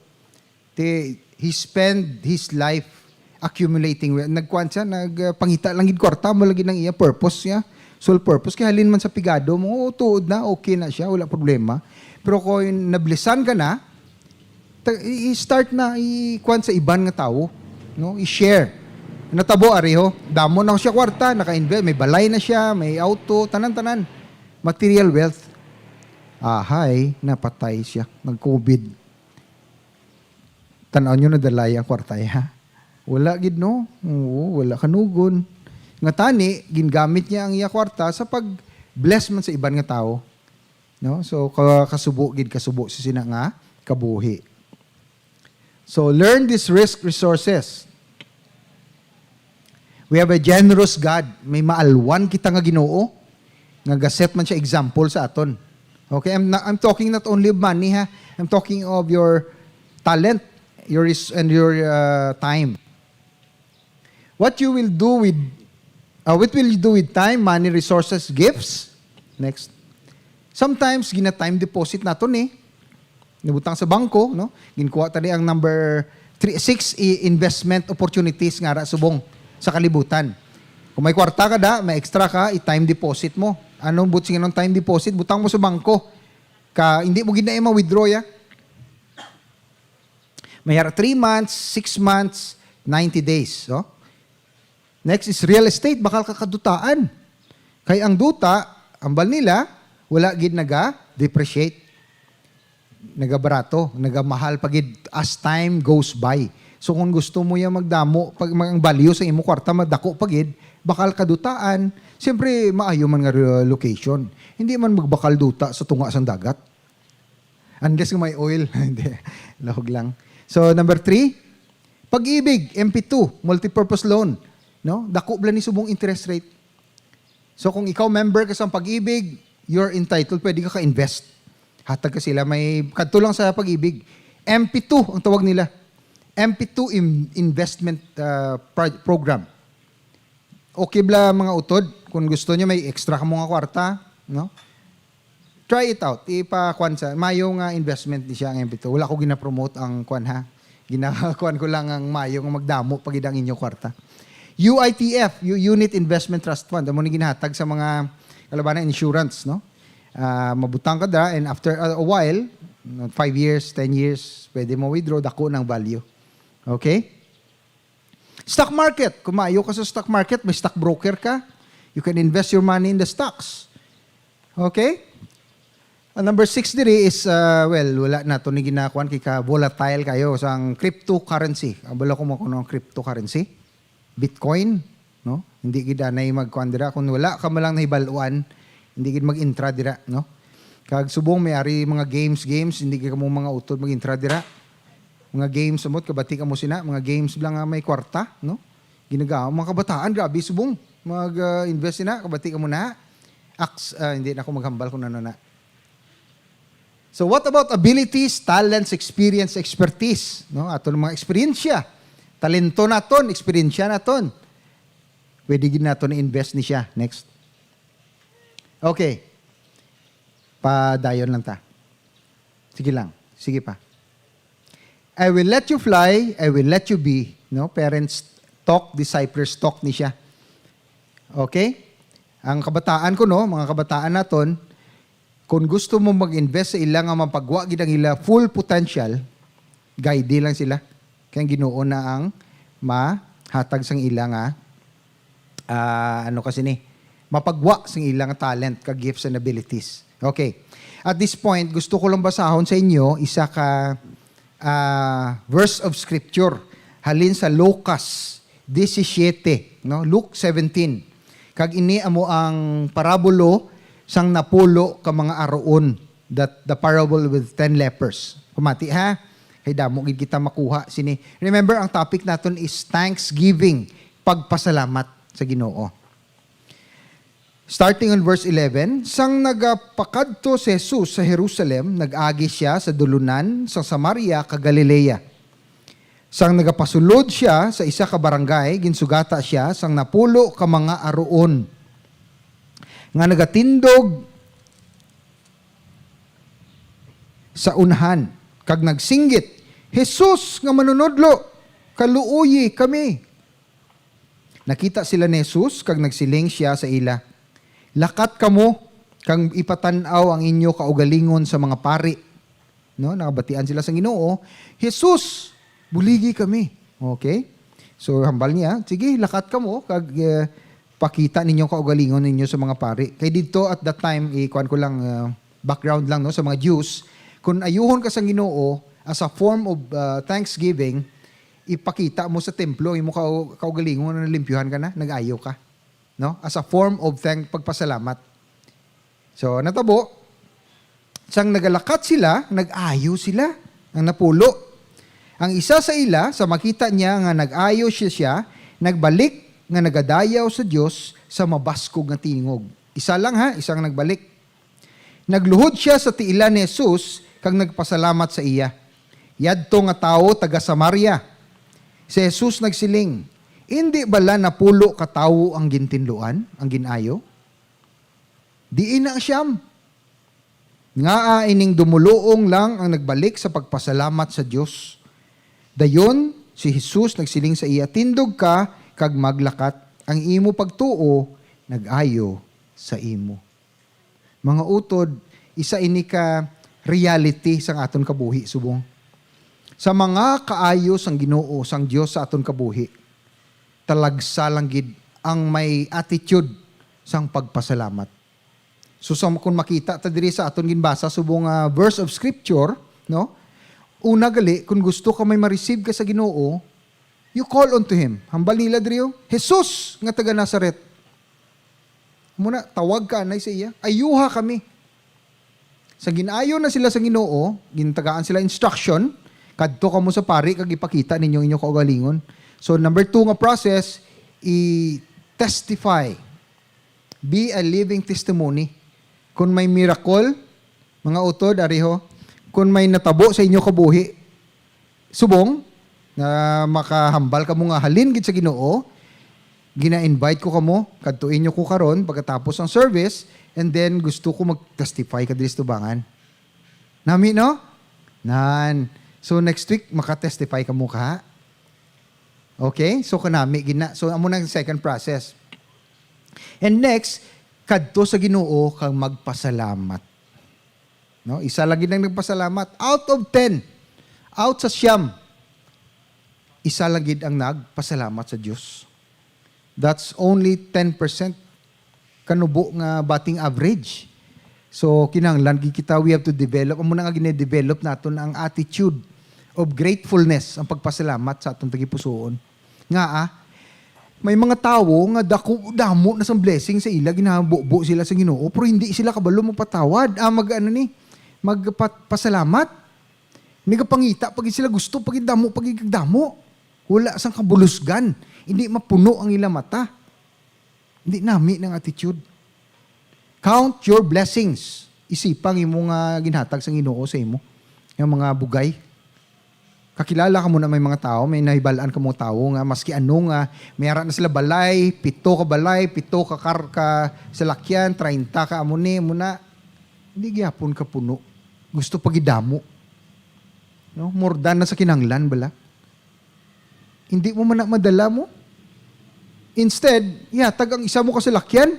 ti, he spend his life accumulating wealth. Nagkuan siya, nagpangita lang gid kwarta, mo lagi nang iya purpose niya. Sole purpose, kay halin man sa pigado mo, oo, tuod na, okay na siya, wala problema. Pero kung nablisan ka na, ta-, i-, i-start na, i-kuan sa iban nga tawo, no? I-share. Natabo, ari, ho, damo na siya kwarta, naka-invest, may balay na siya, may auto, tanan-tanan. Material wealth. Ahay, napatay siya. Nag-covid. Tan-aw nyo, nadalay ang kwartay, ha? Wala gid, no? Oo, wala kanugon. Nga tani, gingamit niya ang iya kwarta sa pag-bless man sa iban nga tawo. No? So, ka-, kasubo gid, kasubo sa sina nga kabuhi. So, learn this risk resources. We have a generous God. May maalwan kita nga Ginoo nga gaset man siya example sa aton. Okay, I'm not, I'm talking not only of money, ha. I'm talking of your talent, your res-, and your, uh, time. What you will do with, uh, what will you do with time, money, resources, gifts? Next. Sometimes, gina-time deposit nato ni. Nabutang sa bangko, no? Ginkuha ta ni ang number three, six, i-, investment opportunities nga ara subong sa kalibutan. Kung may kwarta ka da, may extra ka, i-time deposit mo. Anong buot silingon time deposit? Butang mo sa bangko. Ka, hindi mo gid na ma-withdraw, ya. May ara three months, six months, ninety days, no? Next is real estate, bakal ka kadutaan. Kay ang duta, ambal nila, wala gid naga-depreciate. Nagabarato, nagamahal pa gid as time goes by. So kung gusto mo ya magdamo, pag mag-, ang value sa imo kwarta madako pa gid, bakal kadutaan, siyempre maayo man nga re-, location. Hindi man magbakal duta sa tunga sang dagat. Unless nga may oil. Hindi. Lahog lang. So, number three, Pag-ibig, M P two, multipurpose loan. No? Dako bala ni subong interest rate. So, kung ikaw member ka sa Pag-ibig, you're entitled, pwede ka ka-invest. Hatag ka sila, may kadto lang sa Pag-ibig. M P two ang tawag nila. M P two in-, investment, uh, pro-, program. Okay bala, mga utod, kung gusto niyo may extra ka mga kwarta, no? Try it out. Ipakuan sa, mayo nga investment ni siya ang M P two. Wala ko gina-promote ang kuan, ha. Ginakuan ko lang ang mayo nga magdamo pa gid ang inyo kwarta. U I T F, U-, Unit Investment Trust Fund, amo ni ginahatag sa mga kalabanan insurance, no? Ah, mabutang ka dira, and after a, a while, five years, ten years, pwede mo withdraw, dako ng value. Okay? Stock market. Kung maayo ka sa stock market, may stockbroker ka, you can invest your money in the stocks. Okay? Ang number six diri is, uh, well, wala nato ni ginakuan kay ka volatile kayo sang cryptocurrency. Ang bala ko mo kuno ang cryptocurrency? Bitcoin? no? Hindi gid anay magkuan dira. Kung wala ka man lang nahibal-uan, hindi gid mag-intra dira, no? Kag subong may ari mga games, games, hindi gid kamo mga utod mag-intra dira. Mga games, amot, kabati kamo sina, mga games lang nga may kwarta, no? Ginagawa, mga kabataan, grabe, subong. Mag, ah, invest sina, kabati kamo na. Aks, ah, hindi na ako maghambal kung ano na. So what about abilities, talents, experience, expertise? No, aton mga eksperyensya, talento naton, eksperyensya naton. Pwede gid naton i-invest ni siya. Next. Okay. Padayon lang ta. Sige lang. Sige pa. "I will let you fly, I will let you be." No? Parents talk, disciples talk ni siya. Okay? Ang kabataan ko, no, mga kabataan naton, kung gusto mo mag-invest sa ila nga mapagwa gid ang ila full potential, guide lang sila. Kay ang Ginoo na ang mahatag sang ila nga, ah, ano kasi ni, mapagwa sang ila nga talent, ka gifts and abilities. Okay. At this point, gusto ko lang basahon sa inyo isa ka, ah, verse of scripture halin sa Lucas disisiete, no? Luke seventeen. Kag ini amo ang parabulo sang napulo ka mga aruon, that the parable with ten lepers. Pamati, ha? Kay damo gid kita makuha sini. Remember, ang topic naton is thanksgiving, pagpasalamat sa Ginoo. Starting on verse eleven, "Sang nagapakadto si Jesus sa Jerusalem, nag-agi sia sa dulunan sang Samaria kag Galilea. Sang nagapasulod sia sa isa ka barangay, ginsugata sia sang napulo ka mga aruon nga nagatindog sa unahan, kag nagsinggit, 'Jesus nga Manunodlo, kaluoyi kami!' Nakita sila ni Jesus, kag nagsiling sia sa ila, 'Lakat kamo kag ipatan-aw ang inyo kaugalingon sa mga pari.'" No, nabatian sila sa Ginoo, "Jesus, buligi kami." Okay? So, hambal niya, "Sige, lakat kamo, kag, eh, pakita ninyo kaugalingon ninyo sa mga pari." Kay didto at that time, ikuan ko lang, uh, background lang, no, sa mga Jews, kung ayuhon ka sa Ginoo as a form of, uh, thanksgiving, ipakita mo sa templo ang imo kau-, kaugalingon nga nalimpyuhan ka na, nag-ayo ka, no? As a form of thank-, pagpasalamat. So, natabo, sang nagalakat sila, nag-ayo sila, ang napulo. Ang isa sa ila, sa makita niya nga nag-ayo siya, siya, nagbalik nga nagadayaw sa Dios sa mabaskog nga tingog. Isa lang ha, isang nagbalik. Nagluhod sia sa tiilan ni Jesus kag nagpasalamat sa iya. Yadto nga tawo taga Samaria. Si Jesus nagsiling, "Indi bala napulo ka tawo ang gintinluan, ang gin-ayo? Diin na ang siyam? Ngaa ining dumoluong lang ang nagbalik sa pagpasalamat sa Dios?" Dayon si Jesus nagsiling sa iya, "Tindog ka kag maglakat, ang imo pagtuo nag-ayo sa imo." Mga utod, isa ini ka reality sang aton kabuhi subong. Sa mga kaayo sang Ginoo, sang Dios sa aton kabuhi, talagsa lang gid ang may attitude sang pagpasalamat. So, sa, kung makita ta diri sa aton ginbasa subong nga verse of scripture, no? Una gali, kung gusto ka may ma-receive ka sa Ginoo, you call unto him. Hambal nila diri, oh, "Jesus nga taga Nazaret." Amo na, tawag ka anay sa iya. "Ayuha kami." Sa gin-ayo na sila sa Ginoo, gintagaan sila instruction, "Kadto kamo sa pari kag ipakita ninyo inyo kaugalingon." So, number two nga process, i-testify. Be a living testimony. Kung may miracle, mga utod, ariho, kung may natabo sa inyo kabuhi, subong nga makahambal kamo nga halin gid sa Ginoo, gina-invite ko kamo, kadtuin niyo ko karon pagkatapos ang service, and then gusto ko mag-testify ka diri sa tubangan. Nami, no? Nan. So, next week, maka-testify kamo ka? Okay? So, kanami gid na. So, amo na ang second process. And next, kadto sa Ginoo kag magpasalamat. No? Isa lang gid ang nagpasalamat. Out of ten, out sa siyam, isa lang gid ang nagpasalamat sa Dios. That's only ten percent kanubo nga batting average. So, kinahanglan gid kita, we have to develop. Amo na nga gine-develop naton ang attitude of gratefulness, ang pagpasalamat sa aton tagipusoon. Nga, ah, May mga tawo nga dako, damo na sang blessing sa ila, ginabubo sila sa Ginoo, pero hindi sila kabalo magpatawad. Ah, mag, ano ni, magpasalamat. Nagapangita pa gid sila, gusto pa gid damo, pa gid kag damo. Wala sang kabulusgan. Hindi mapuno ang ila mata. Hindi nami ng attitude. Count your blessings. Isipa ang imo nga ginhatag sang Ginoo sa imo nga mga bugay. Kakilala ka mo na may mga tawo, may nahibalaan ka mo tawo nga maski ano nga, may ara na sila balay, pito ka balay, pito ka kar-, ka salakyan, treinta ka amo ni, amo na. Hindi gyapon ka puno. Gusto pa gid damo. No? More than na sa kinahanglan bala. Hindi mo man na madala mo. Instead, ihatag ang isa mo ka salakyan.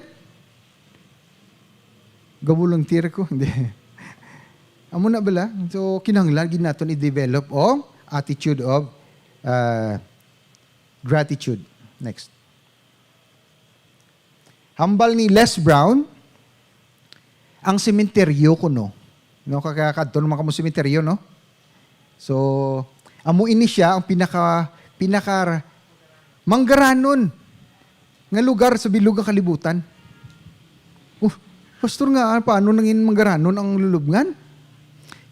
Gabo lang tira ko. Hindi. Amo na bala. So, kinahanglan gid naton i-develop ang attitude of, uh, gratitude. Next. Hambal ni Les Brown, ang sementeryo kuno. No, kaka-, kadto naman kamo sementeryo, no? So, amo ini sia ang pinaka, pinaka manggaranon nga lugar sa bilog nga kalibutan. Oh, pastor nga, ah, paano nangin manggaranon ang lulubngan?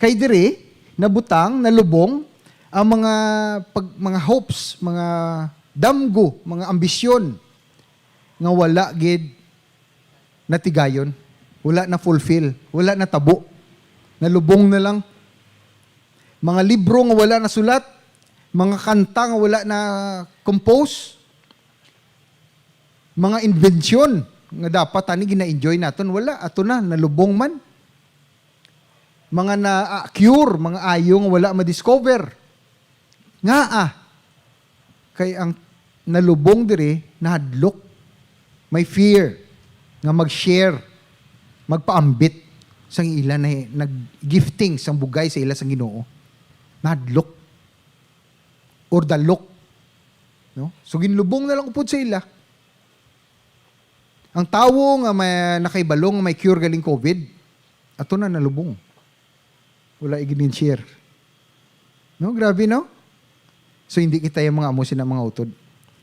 Kay diri, nabutang, nalubong ang mga pag-, mga hopes, mga damgo, mga ambisyon nga wala gid natigayon, wala na fulfill, wala na tabo. Nalubong na lang. Mga libro nga wala na sulat, mga kanta nga wala na compose, mga inbensyon nga dapat ani gina-enjoy naton, wala, ato na, nalubong man. Mga na, ah, cure, mga ayo nga wala ma-discover. Ngaa? Kay ang nalubong diri, nahadlok. May fear nga mag-share, magpaambit sang ila na nag-gifting sang bugay sa ila sang Ginoo. Nahadlok. Or dalok. No? So, ginlubong na lang upod sa ila. Ang tawo nga may, nakahibalo nga may cure galing COVID, ato na nalubong. Wala igin-share. No, grabe, no? So, hindi kita yung mga amo sina mga utod.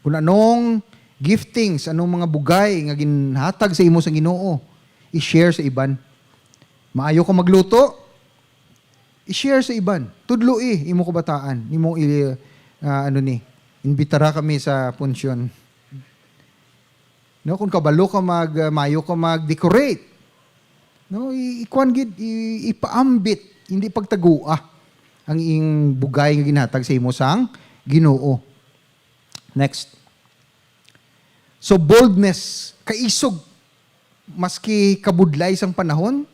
Kung anong giftings, anong mga bugay nga ginhatag sa imo sa Ginoo, i-share sa iban. Maayo ka magluto, i-share sa iban. Tudloi imo kabataan, imo i-, ah, ano ni, imbitara kami sa punsyon. No, kung kabalo ka mag, ah, maayo ka mag-decorate. No, i-, ikuan gid, i-, ipaambit, hindi pagtagua ang ing bugay nga ginhatag sa imo sang Ginoo. Next. So, boldness, kaisog. Maski kabudlay sang panahon,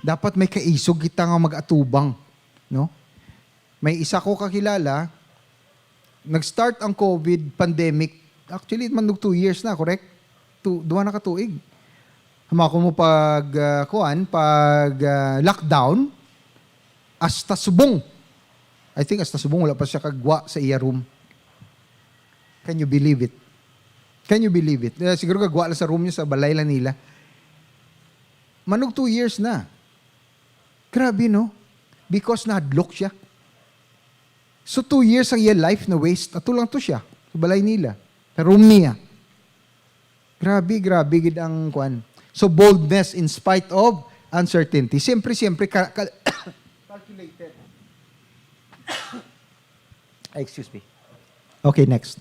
dapat may kaisog kita nga mag-atubang, no? May isa ko kakilala, nag-start ang COVID pandemic. Actually, it man og two years na, correct? Two, duha na ka tuig. Hamakon mo pag, ah, kuan, pag, ah, lockdown, hasta subong. I think hasta subong, wala pa siya kagwa sa iya room. Can you believe it? Can you believe it? Eh, siguro kagwa lang sa room niya, sa balay lang nila. Man og two years na. Grabe, no? Because nahadlok siya. So, two years ang iya life na waste. Ato lang to siya, sa balay nila, sa room niya. Grabe, grabe gid ang kwan. So, boldness in spite of uncertainty. Siyempre, siyempre, ka-, ka-, calculated. Ay, excuse me. Okay, next.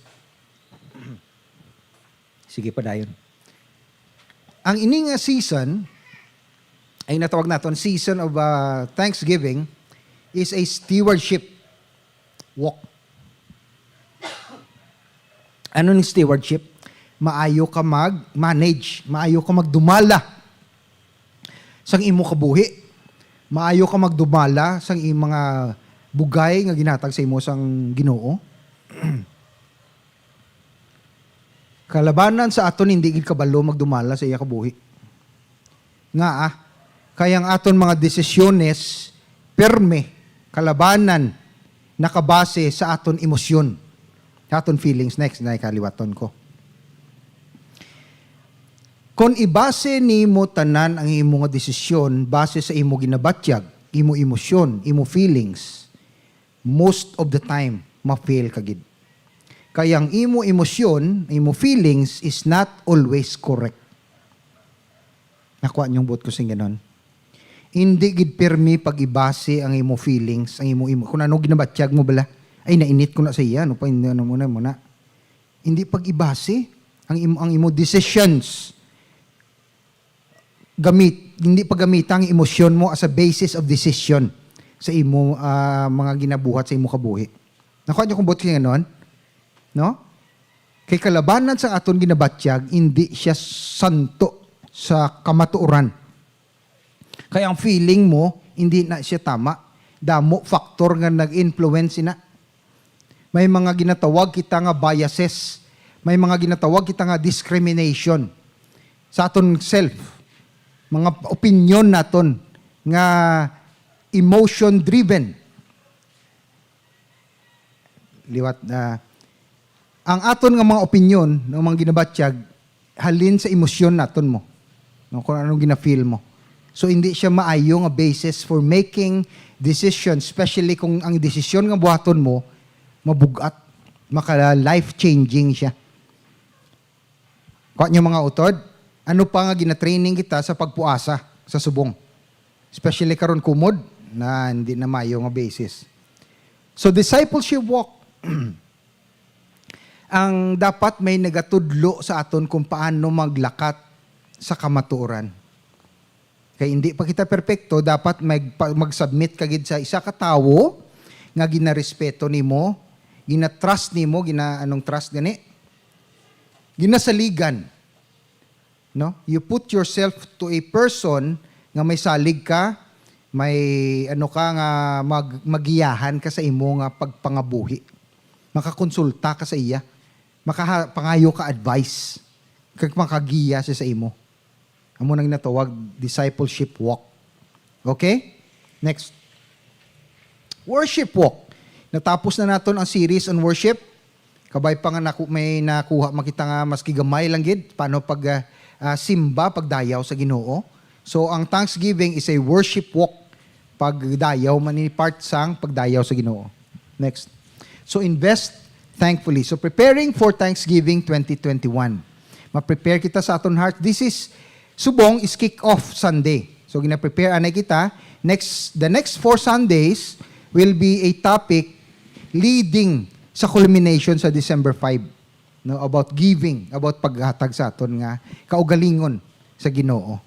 Sige, padayon. Ang ini nga season, ay natawag naton season of, uh, thanksgiving, is a stewardship walk. Ano ning stewardship? Maayo ka mag-manage, maayo ka magdumala sang imo kabuhi, maayo ka magdumala sang imo mga bugay nga ginhatag sa imo sang Ginoo. Kalabanan sa aton hindi gid kabalo magdumala sa iya kabuhi. Nga, ah, kay ang aton mga desisyones, pirme, kalabanan, nakabase sa aton emosyon, sa aton feelings. Next, na ikaliwaton ko. Kon ibase nimo tanan ang imo nga desisyon base sa imo ginabatyag, imo emosyon, imo feelings, most of the time, ma-fail ka gid. Kay ang imo emosyon, imo feelings is not always correct. Nakuha niyo ang buot ko sing ganon? Hindi gid pirmi pag-ibase ang imo feelings, ang imo, imo, kung ano ginabatyag mo bala. Ay, nainit ko na sa iya, ano pa, hindi, ano mo na, mo na. Hindi pag-ibase ang imo, ang imo decisions. Gamit, hindi paggamita ang emosyon mo as a basis of decision sa imo, ah, mga ginabuhat sa imo kabuhi. Nakuha niyo kung buot ko sing ganon? No? Kay kalabanan sa aton ginabatyag, hindi siya santo sa kamatuoran. Kay ang feeling mo, hindi na siya tama. Damo factor nga nag-influence na. May mga ginatawag kita nga biases. May mga ginatawag kita nga discrimination sa aton self. Mga opinion naton nga emotion-driven. Liwat na ang aton nga mga opinion, nga mga ginabatyag, halin sa emosyon naton mo. No, kung anong gina-feel mo. So, hindi siya maayo nga basis for making decisions, especially kung ang desisyon nga buhaton mo, mabug-at, maka-life-changing siya. Kuha niyo mga utod, ano pa nga gina-training kita sa pagpuasa sa subong? Especially karon kumod, na hindi na mayo nga basis. So, discipleship walk, ang dapat may nagatudlo sa aton kung paano maglakat sa kamatuoran. Kay hindi pa kita perpekto, dapat mag-, pa-, mag-submit ka gid sa isa ka tawo nga ginarespeto nimo, gina-trust nimo, gina-, anong trust gani? Ginasaligan. No? You put yourself to a person nga may salig ka, may ano ka nga mag-, magiyahan ka sa imo nga pagpangabuhi. Makakonsulta ka sa iya. Makaha-, pangayo ka advice. Kag makagiya siya sa imo. Amo nang natawag discipleship walk. Okay? Next. Worship walk. Natapos na naton ang series on worship. Kabay pa nga naku-, may nakuha man kita nga maski gamay lang gid paano pag, ah, ah, simba, pagdayaw sa Ginoo. So, ang Thanksgiving is a worship walk. Pagdayaw man ni part sang pagdayaw sa Ginoo. Next. So, invest thankfully. So, preparing for Thanksgiving twenty twenty-one. Ma-prepare kita sa aton heart. This is, subong is kick-off Sunday. So, gina-prepare anay kita. Next, the next four Sundays will be a topic leading sa culmination sa December five, no, about giving, about paghatag sa aton nga kaugalingon sa Ginoo.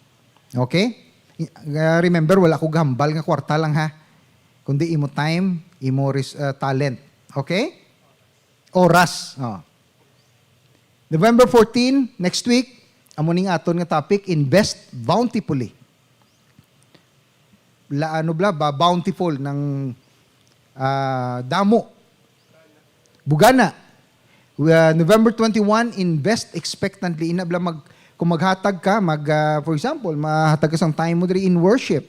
Okay? I-, uh, remember, wala ko gahambal nga kwarta lang, ha, kundi imo time, imo res-, uh, talent. Okay? Oras. Oh. November fourteen, next week, amo ning aton nga topic, invest bountifully. La, ano bla, ba, bountiful ng, ah, damo. Bugana. Uh, November twenty-one, invest expectantly. Ina bla mag-, kung maghatag ka, mag, ah, for example, mahatag ka sang time mo diri in worship,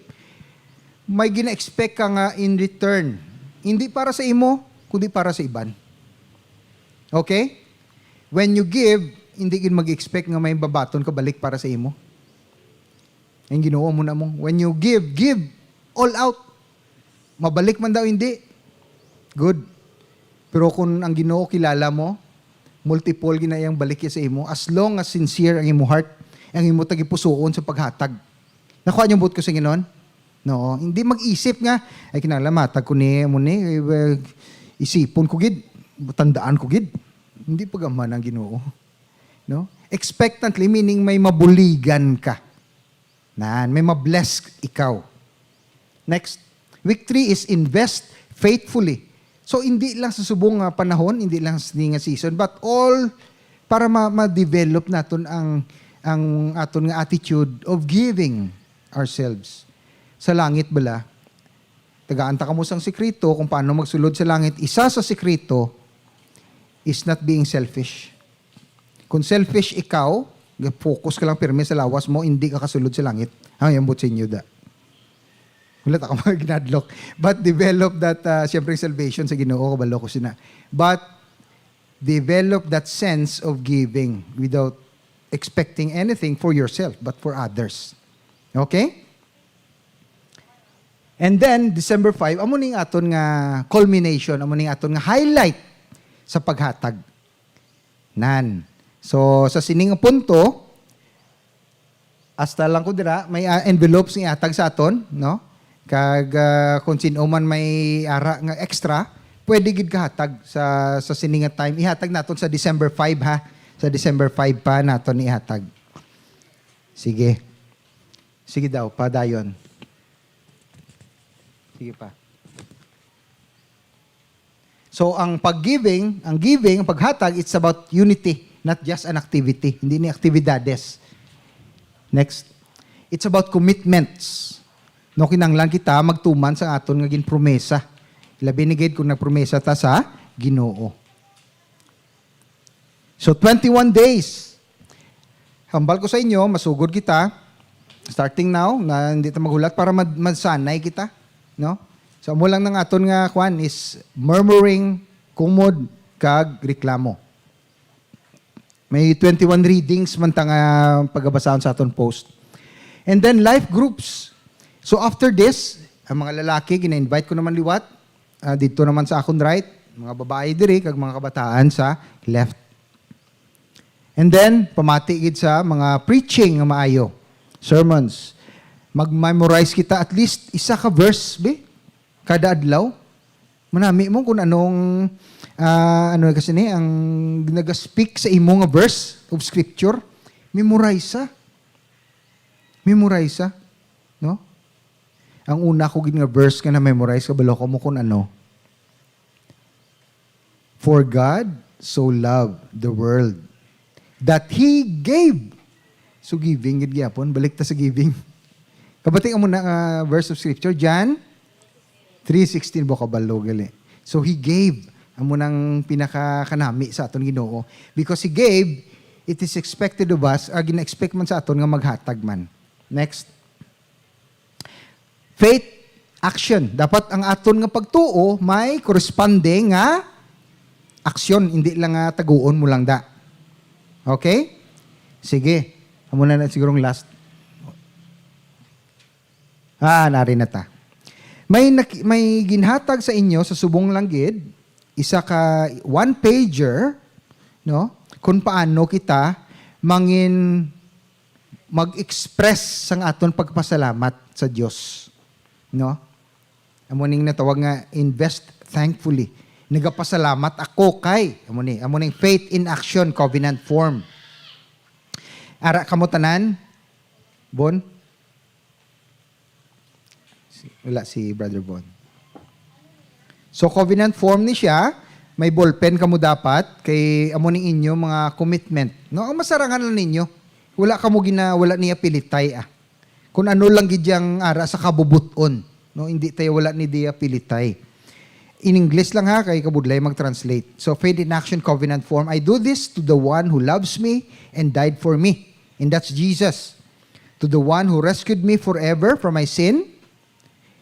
may gina-expect ka nga in return. Hindi para sa imo, kundi para sa iban. Okay? When you give, hindi gid mag-expect nga may babaton ka balik para sa imo. Ang Ginoo mo na mo, when you give, give all out. Mabalik man daw, hindi. Good. Pero kung ang Ginoo kilala mo, multiple gid na iyang balik sa imo, as long as sincere ang imo heart, ang imo tagipusoon sa paghatag. Nakuha niyo ang buot ko sa Ginoo? No, hindi mag-isip nga, "Ay, kinahanglan matag ko ni, mo ni, eh, isipon ko gid, tandaan ko gid." Hindi pag-aman ang Ginoo. No? Expectantly, meaning may mabuligan ka. Nan, may mabless ikaw. Next. Week three is invest faithfully. So, hindi lang sa subong nga panahon, hindi lang sa nga season, but all para ma-, ma-develop naton ang, ang aton nga attitude of giving ourselves. Sa langit bala, tagaan ta kamo sang sikreto kung paano magsulod sa langit. Isa sa sikreto is not being selfish. Kung selfish ikaw, focus ka lang pirmi sa lawas mo, hindi ka kasulod sa langit. Ay, ambot sa inyo, da. Wala ta ka mga ginadlok. But develop that, uh, siyempre, salvation sa Ginoo, kabalo ko sina. But develop that sense of giving without expecting anything for yourself, but for others. Okay? And then, December five, amo ning aton nga culmination, amo ning aton nga highlight sa paghatag. Nan. So, sa sining punto, hasta lang ko dira, may, ah, envelopes nga ihatag sa aton, no? Kag, ah, kung sino man may ara nga extra, pwede gid kahatag sa, sa sini nga time. Ihatag naton sa December five, ha? Sa December five pa naton ihatag. Sige. Sige daw, padayon. Sige pa. So, ang pag-giving, ang giving, ang paghatag, it's about unity, not just an activity. Hindi ni aktibidades. Next. It's about commitments. No, kinahanglan kita magtuman sa aton nga ginpromesa. Labi ni gid kung nagpromesa ta sa Ginoo. So, twenty-one days. Hambal ko sa inyo, masugod kita. Starting now, na hindi ta maghulat para mad-, masanay kita, no? So, amo lang nang aton nga kwan is murmuring, kumod, kag reklamo. May twenty-one readings man ta nga pagabasahon sa aton post. And then, life groups. So, after this, ang mga lalaki, gina-invite ko naman liwat. Ah, didto naman sa akon right, mga babayi diri, kag mga kabataan sa left. And then, pamati gid sa mga preaching nga maayo, sermons. Mag-memorize kita at least isa ka verse, be, kada adlaw. Manami mo kung anong, ah, ano kasi ni, ang naga-speak sa imo nga verse of scripture. Memorize sa. Memorize sa. No? Ang una ko gid nga verse nga na-memorize, kabalo ko mo kung ano. "For God so loved the world that He gave." So giving gid gyapon, balik ta sa giving. Kabati mo na nga verse of scripture, John three sixteen, ba kabalo gali. So He gave, amo nang pinakakanami sa aton Ginoo. Because He gave, it is expected of us, ah, gina-expect man sa aton nga maghatag man. Next. Faith, action. Dapat ang aton nga pagtuo may corresponding nga aksyon, hindi lang nga taguon mo lang da. Okay? Sige. Amo na na sigurong last. Ah, nari na ta. May nak-, may ginhatag sa inyo sa subong lang gid, isa ka one pager, no? Kung paano kita mangin mag-express sang aton pagpasalamat sa Dios, no? Amo ning natawag nga invest thankfully. Nagapasalamat ako kay, amo ni, amo ning faith in action, covenant form. Ara kamo tanan, Bon? Si, wala si Brother Bon. So, covenant form ni siya, may ballpen kamo dapat, kay amo ning inyo mga commitment. No, ang masarangan lang ninyo, wala kamo gina-, wala niya pilitay, ah. Kung ano lang gid yang ara sa kabubuton, no, hindi tayo wala ni diya pilitay. In English lang ha, kay kabudlay mag-translate. So, faith in action, covenant form. "I do this to the one who loves me and died for me." And that's Jesus. "To the one who rescued me forever from my sin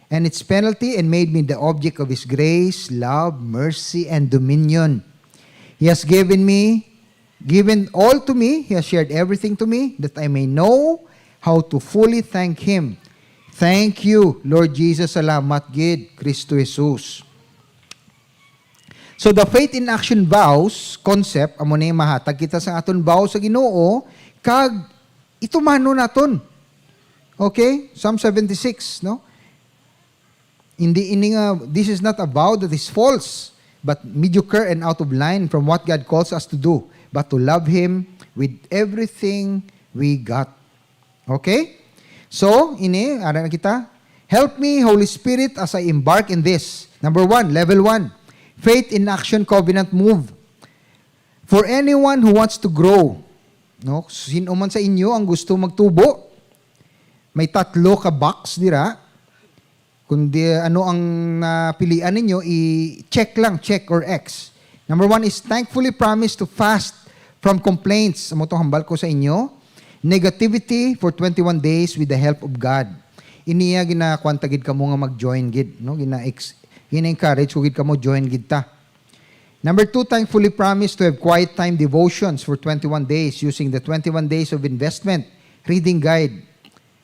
and its penalty and made me the object of his grace, love, mercy, and dominion. He has given me, given all to me. He has shared everything to me that I may know how to fully thank him." Thank you, Lord Jesus. Salamat gid, Kristo Jesus. So, the faith in action vows concept, amo ni mahatag kita sa aton vow sa Ginoo, kag itumano naton. Okay? Psalm seventy-six, no? Hindi ini nga, this is not a vow that is false, but mediocre and out of line from what God calls us to do, but to love Him with everything we got. Okay? So, ini, ara na kita. "Help me, Holy Spirit, as I embark in this." Number one, level one, faith in action covenant move. For anyone who wants to grow, no? Sino man sa inyo ang gusto magtubo, may tatlo ka box dira. Kung di, ano ang napilian ninyo, i-check lang, check or X. Number one is thankfully promise to fast from complaints. Amo to hambal ko sa inyo. Negativity for twenty-one days with the help of God. Iniya ginakwanta gid kamo nga mag-join gid, no? Gina-ex-, gina-encourage ko gid kamo, join gid ta. Number two, thankfully promise to have quiet time devotions for twenty-one days using the twenty-one days of investment reading guide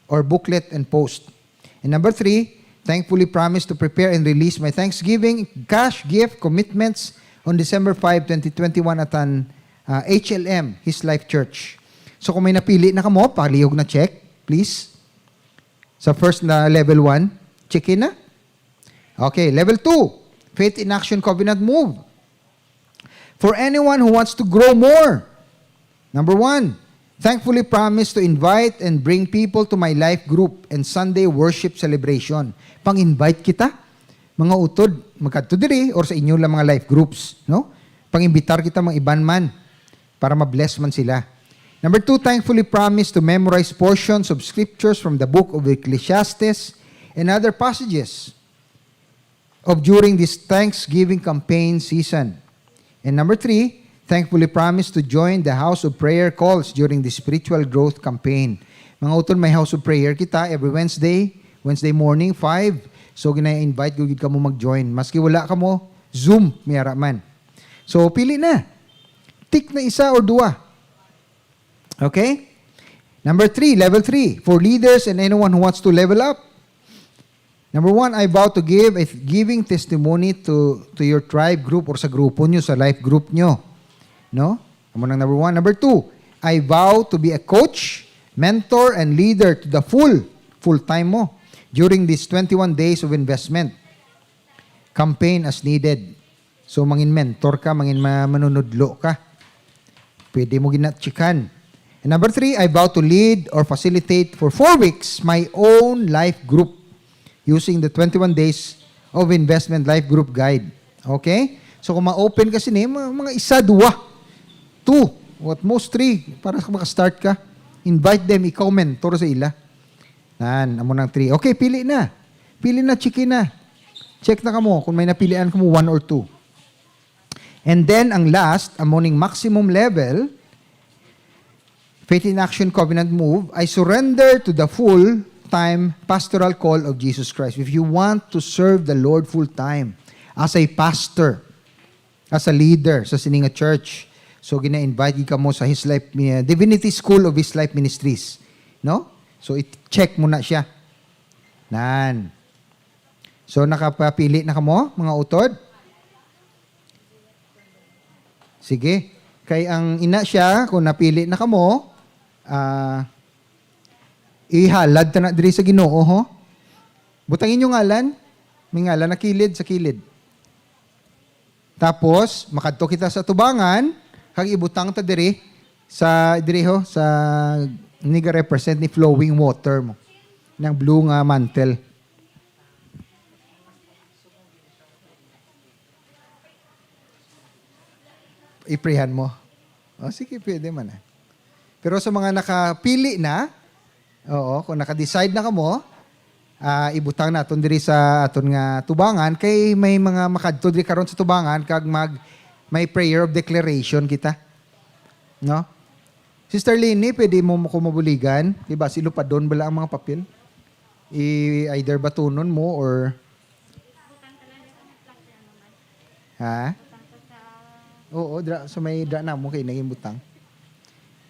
or booklet and post. And number three, thankfully promise to prepare and release my Thanksgiving cash gift commitments on December five, twenty twenty-one at an ah, H L M, His Life Church. So kung may napili na kamo, palihog na check, please. Sa first na level one, check in na. Okay, level two, Faith in Action Covenant Move. For anyone who wants to grow more, number one, thankfully promise to invite and bring people to my life group and Sunday worship celebration. Pang-invite kita, mga utod, magkadto diri or sa inyo lang mga life groups, no? Pang-imbitar kita mga iban man para ma-bless man sila. Number two, thankfully promise to memorize portions of scriptures from the book of Ecclesiastes and other passages of during this Thanksgiving campaign season. And number three, thankfully promise to join the House of Prayer calls during the spiritual growth campaign. Mga utod, may House of Prayer kita every Wednesday, Wednesday morning, five. So, gina-invite ko gid kamo mag-join. Maski wala kamo, Zoom, may ara man. So, pili na. Tick na isa or dua. Okay? Number three, level three, for leaders and anyone who wants to level up. Number one, I vow to give a giving testimony to, to your tribe group or sa grupo nyo, sa life group nyo. No? Amo nang number one. Number two, I vow to be a coach, mentor, and leader to the full, full-time mo during these twenty-one days of investment campaign as needed. So, mangin mentor ka, mangin ma-, manunudlo ka. Pwede mo ginatsikan. And number three, I vow to lead or facilitate for four weeks my own life group using the twenty-one days of investment life group guide. Okay? So, kung ma-open ka sini, mga, mga isa, dua, two, at most three, para sa maka-start ka, invite them, ikaw mentor sa ila. Nan, amo nang three. Okay, pili na. Pili na, check na. Check na kamo kung may napilian kamo, one or two. And then, ang last, amo ning maximum level, Faith in Action Covenant Move, I surrender to the full-time pastoral call of Jesus Christ. If you want to serve the Lord full-time as a pastor, as a leader sa sini nga church, so gina-invite gid kamo sa His Life, eh, Divinity School of His Life Ministries, no? So, i-check mo na siya. Nan. So, nakapapili na kamo, mga utod? Sige. Kay ang ina siya, kung napili na kamo, ah, ihalad ta na diri sa Ginoo, ho? Butang inyo ngalan. May ngalan na kilid sa kilid. Tapos, makadto kita sa tubangan, kag ibutang ta diri sa, diri, ho, sa niga-represent ni flowing water mo. Nang blue nga mantle. Iprihan mo. O, sige, pwede man, ah. Pero sa mga nakapili na, oo, kung naka-decide na kamo, ah, ibutang naton diri sa aton nga tubangan, kay may mga makadto diri karon sa tubangan, kag mag-, may prayer of declaration kita. No? Sister Lini, pwede mo ko mabuligan? Di ba, si lupadon bala ang mga papel? I-, either batunon mo or Ha? Oo, dra, sa may dra namo kay naging butang.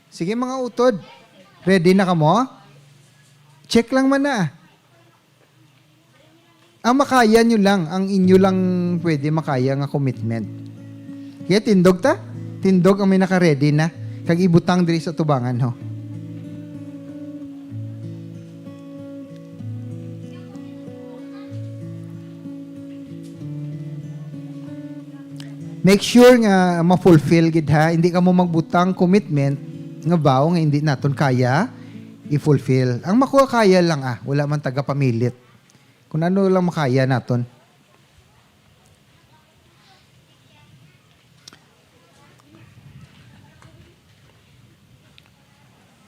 Sige, mga utod. Ready na kamo? Check lang man na. Ang makaya nyo lang, ang inyo lang pwede makaya nga commitment. Kaya tindog ta? Tindog ang may naka-ready na. Kag ibutang diri sa tubangan, ho. Make sure nga ma-fulfill gid, ha. Hindi kamo magbutang commitment nga vow nga hindi naton kaya i-fulfill. Ang makuha kaya lang, ah, wala man taga pamilit. Kung ano lang makaya naton.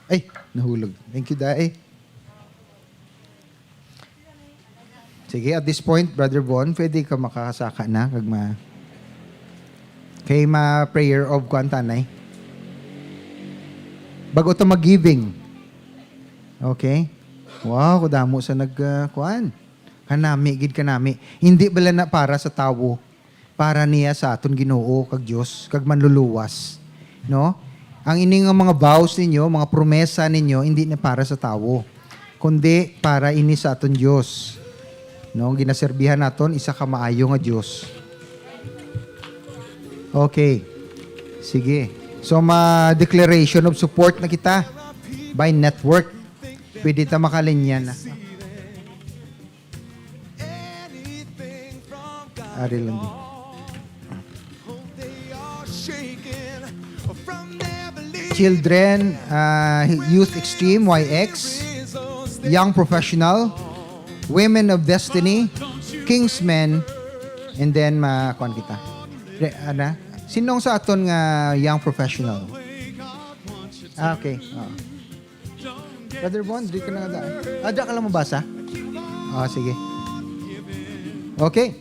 Ay, nahulog. Thank you, Day. Sige, at this point, Brother Von, pwede ka makakasaka na kag ma-, kay ma-prayer of kuan tanay. Bago ta mag-giving. Okay? Wow, kadamo sa nag, ah, kuan. Kanami gid, kanami. Hindi bala na para sa tawo. Para niya sa aton Ginoo kag Dios kag Manluluwas, no? Ang ini nga mga vows ninyo, mga promesa ninyo, hindi na para sa tawo, kundi para ini sa aton Dios, no? Ginaserbihan naton isa ka maayo nga Dios. Okay. Sige. So, ma-declaration of support na kita by network. Pwede ta makalinya na. Ari lang din. Children, uh, Youth Extreme, Y X, Young Professional, Women of Destiny, Kingsmen, and then, ma-, kuwan kita. Re-, ana? Sinong sa aton nga Young Professional? Ah, okay. Oo. Brother Von, di ka na nga daan. Ah, di ka lang mabasa? Ah, sige. Okay.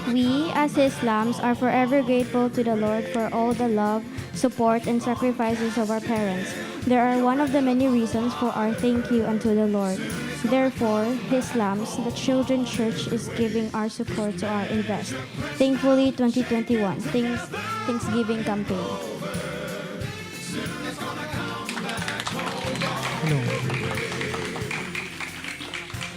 We, as His lambs, are forever grateful to the Lord for all the love, support, and sacrifices of our parents. They are one of the many reasons for our thank you unto the Lord. Therefore, His lambs, the Children Church is giving our support to our Invest Thankfully twenty twenty-one Thanks- Thanksgiving Campaign. Hello.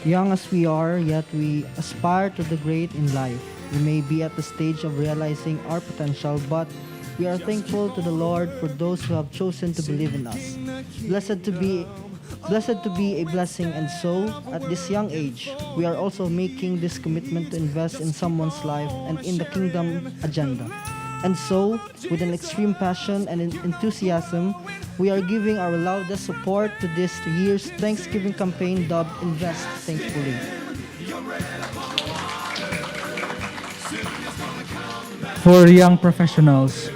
Young as we are, yet we aspire to the great in life. We may be at the stage of realizing our potential, but we are thankful to the Lord for those who have chosen to believe in us. Blessed to be blessed to be a blessing, and so, at this young age, we are also making this commitment to invest in someone's life and in the kingdom agenda. And so, with an extreme passion and en- enthusiasm, we are giving our loudest support to this year's Thanksgiving campaign dubbed Invest Thankfully. For young professionals,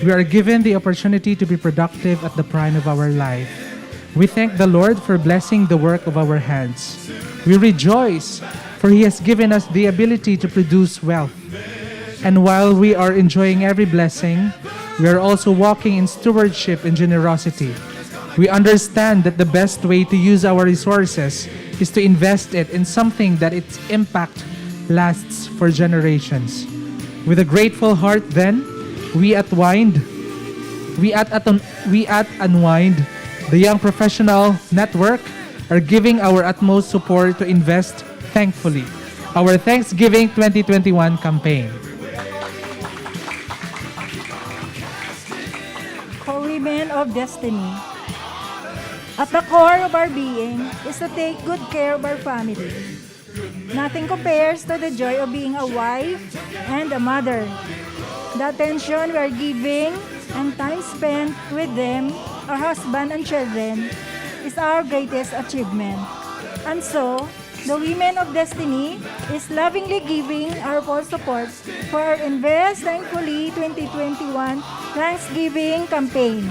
we are given the opportunity to be productive at the prime of our life. We thank the Lord for blessing the work of our hands. We rejoice, for He has given us the ability to produce wealth. And while we are enjoying every blessing, we are also walking in stewardship and generosity. We understand that the best way to use our resources is to invest it in something that its impact lasts for generations. With a grateful heart, then, we at Wind, we at, at we at Unwind, the Young Professional Network, are giving our utmost support to invest thankfully our Thanksgiving twenty twenty-one campaign. For women of destiny. At the core of our being is to take good care of our family. Nothing compares to the joy of being a wife and a mother. The attention we are giving and time spent with them, our husband and children, is our greatest achievement. And so, the Women of Destiny is lovingly giving our full support for our Invest Thankfully twenty twenty-one Thanksgiving campaign.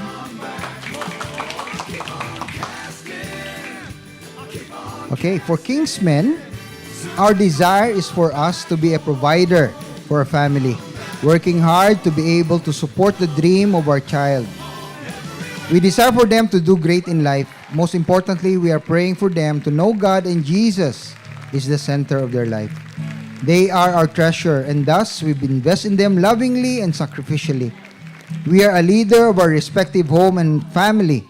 Okay, for Kingsmen, our desire is for us to be a provider for our family, working hard to be able to support the dream of our child. We desire for them to do great in life. Most importantly, we are praying for them to know God and Jesus is the center of their life. They are our treasure, and thus we invest in them lovingly and sacrificially. We are a leader of our respective home and family.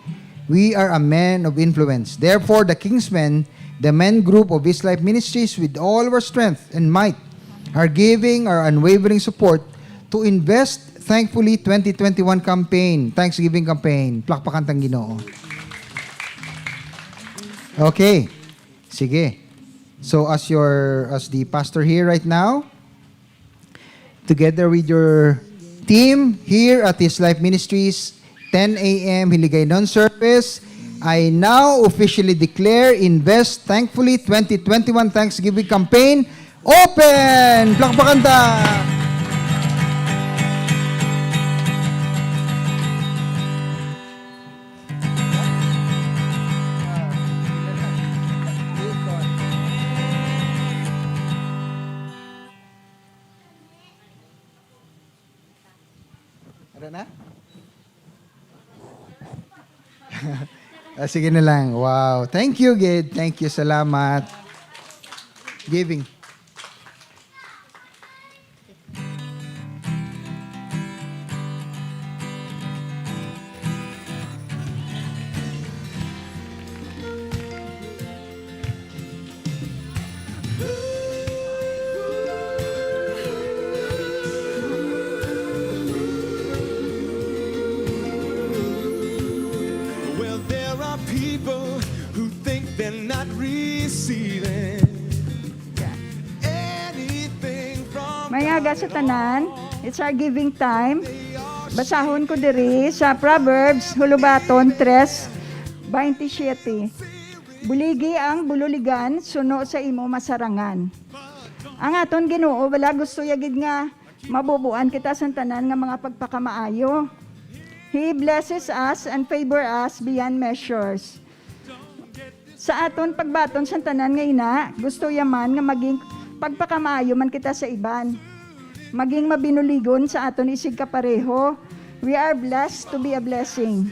We are a man of influence. Therefore, the Kingsmen, the men group of His Life Ministries, with all our strength and might, are giving our unwavering support to Invest Thankfully twenty twenty-one campaign, Thanksgiving campaign. Plakpakan tang Ginoo. Okay. Sige. So as your as the pastor here right now, together with your team here at His Life Ministries, ten a.m. Hiligaynon service, I now officially declare Invest Thankfully twenty twenty-one Thanksgiving Campaign open! Plakpakan ta! Ano na? Ah, sige na lang. Wow. Thank you, Gid. Thank you. Salamat. Giving. Sa tanan, it's our giving time. Basahon ko diri sa Proverbs, Hulubaton tres, twenty-seven. "Buligi ang bululigan suno sa imo masarangan." Ang aton Ginoo, wala, gusto ya gid nga mabubuan kita sang tanan nga mga pagpakamaayo. He blesses us and favor us beyond measures. Sa aton pagbaton sang tanan nga ina, gusto ya man nga maging pagpakamaayo man kita sa iban. Maging mabinuligon sa aton isigkapareho. We are blessed to be a blessing.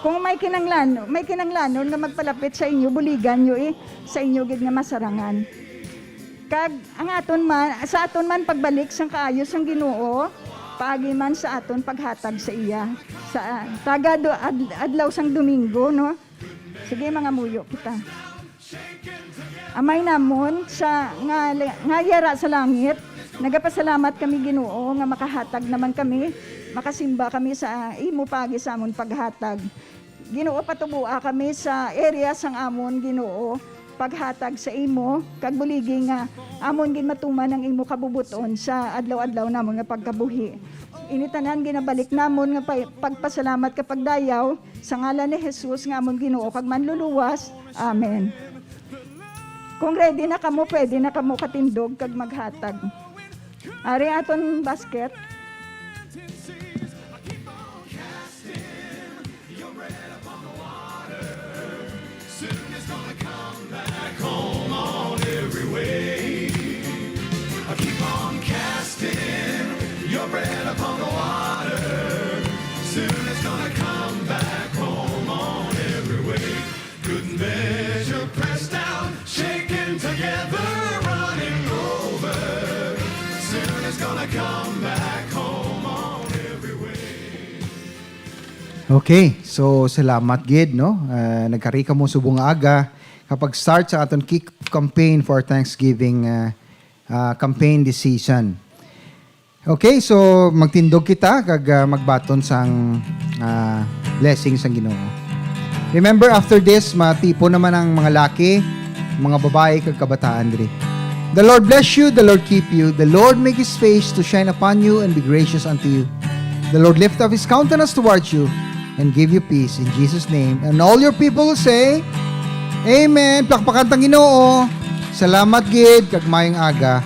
Kung may kinanglan, may kinanglanon nga magpalapit sa inyo, buligan nyo, eh, sa inyo gid nga masarangan. Kag ang aton man, sa aton man pagbalik sang kaayo sang Ginoo, paagi man sa aton paghatag sa iya. Sa, taga do-, ad-, adlaw sang Domingo, no? Sige, mangamuyo kita. Amay namon sa nga, nga yara sa langit, nagapasalamat kami, Ginoo, nga makahatag naman kami, makasimba kami sa imo paagi sa amon paghatag. Ginoo, patubua kami sa area sang amon, Ginoo, paghatag sa imo, kag buligi nga amon gid matuman ang imo kabubot-on sa adlaw-adlaw namon nga pagkabuhi. Ini tanan ginabalik namon nga pay-, pagpasalamat kag pagdayaw sa ngalan ni Jesus nga amon Ginoo kag Manluluwas. Amen. Kung ready na kamo, pwede na kamo katindog kag maghatag. Ari aton basket. Soon it's gonna come back home on every way. I keep on casting your bread upon the water. Soon it's gonna come back home on every way. Good measure pressed down, shaken together, running over. Soon it's gonna come back home on every way. Okay, so salamat gid, no? Ah, nagkari kamo subong nga aga kapag start sa aton kick campaign for Thanksgiving, ah, ah, campaign this season. Okay, so magtindog kita kag, ah, magbaton sang, ah, blessing sang Ginoo. Remember, after this, matipon naman ang mga laki, mga babayi, kag kabataan diri. The Lord bless you, the Lord keep you, the Lord make His face to shine upon you and be gracious unto you. The Lord lift up His countenance towards you and give you peace in Jesus' name. And all your people will say, Amen. Plakpakan tang Ginoo. Salamat gid, kag mayong aga.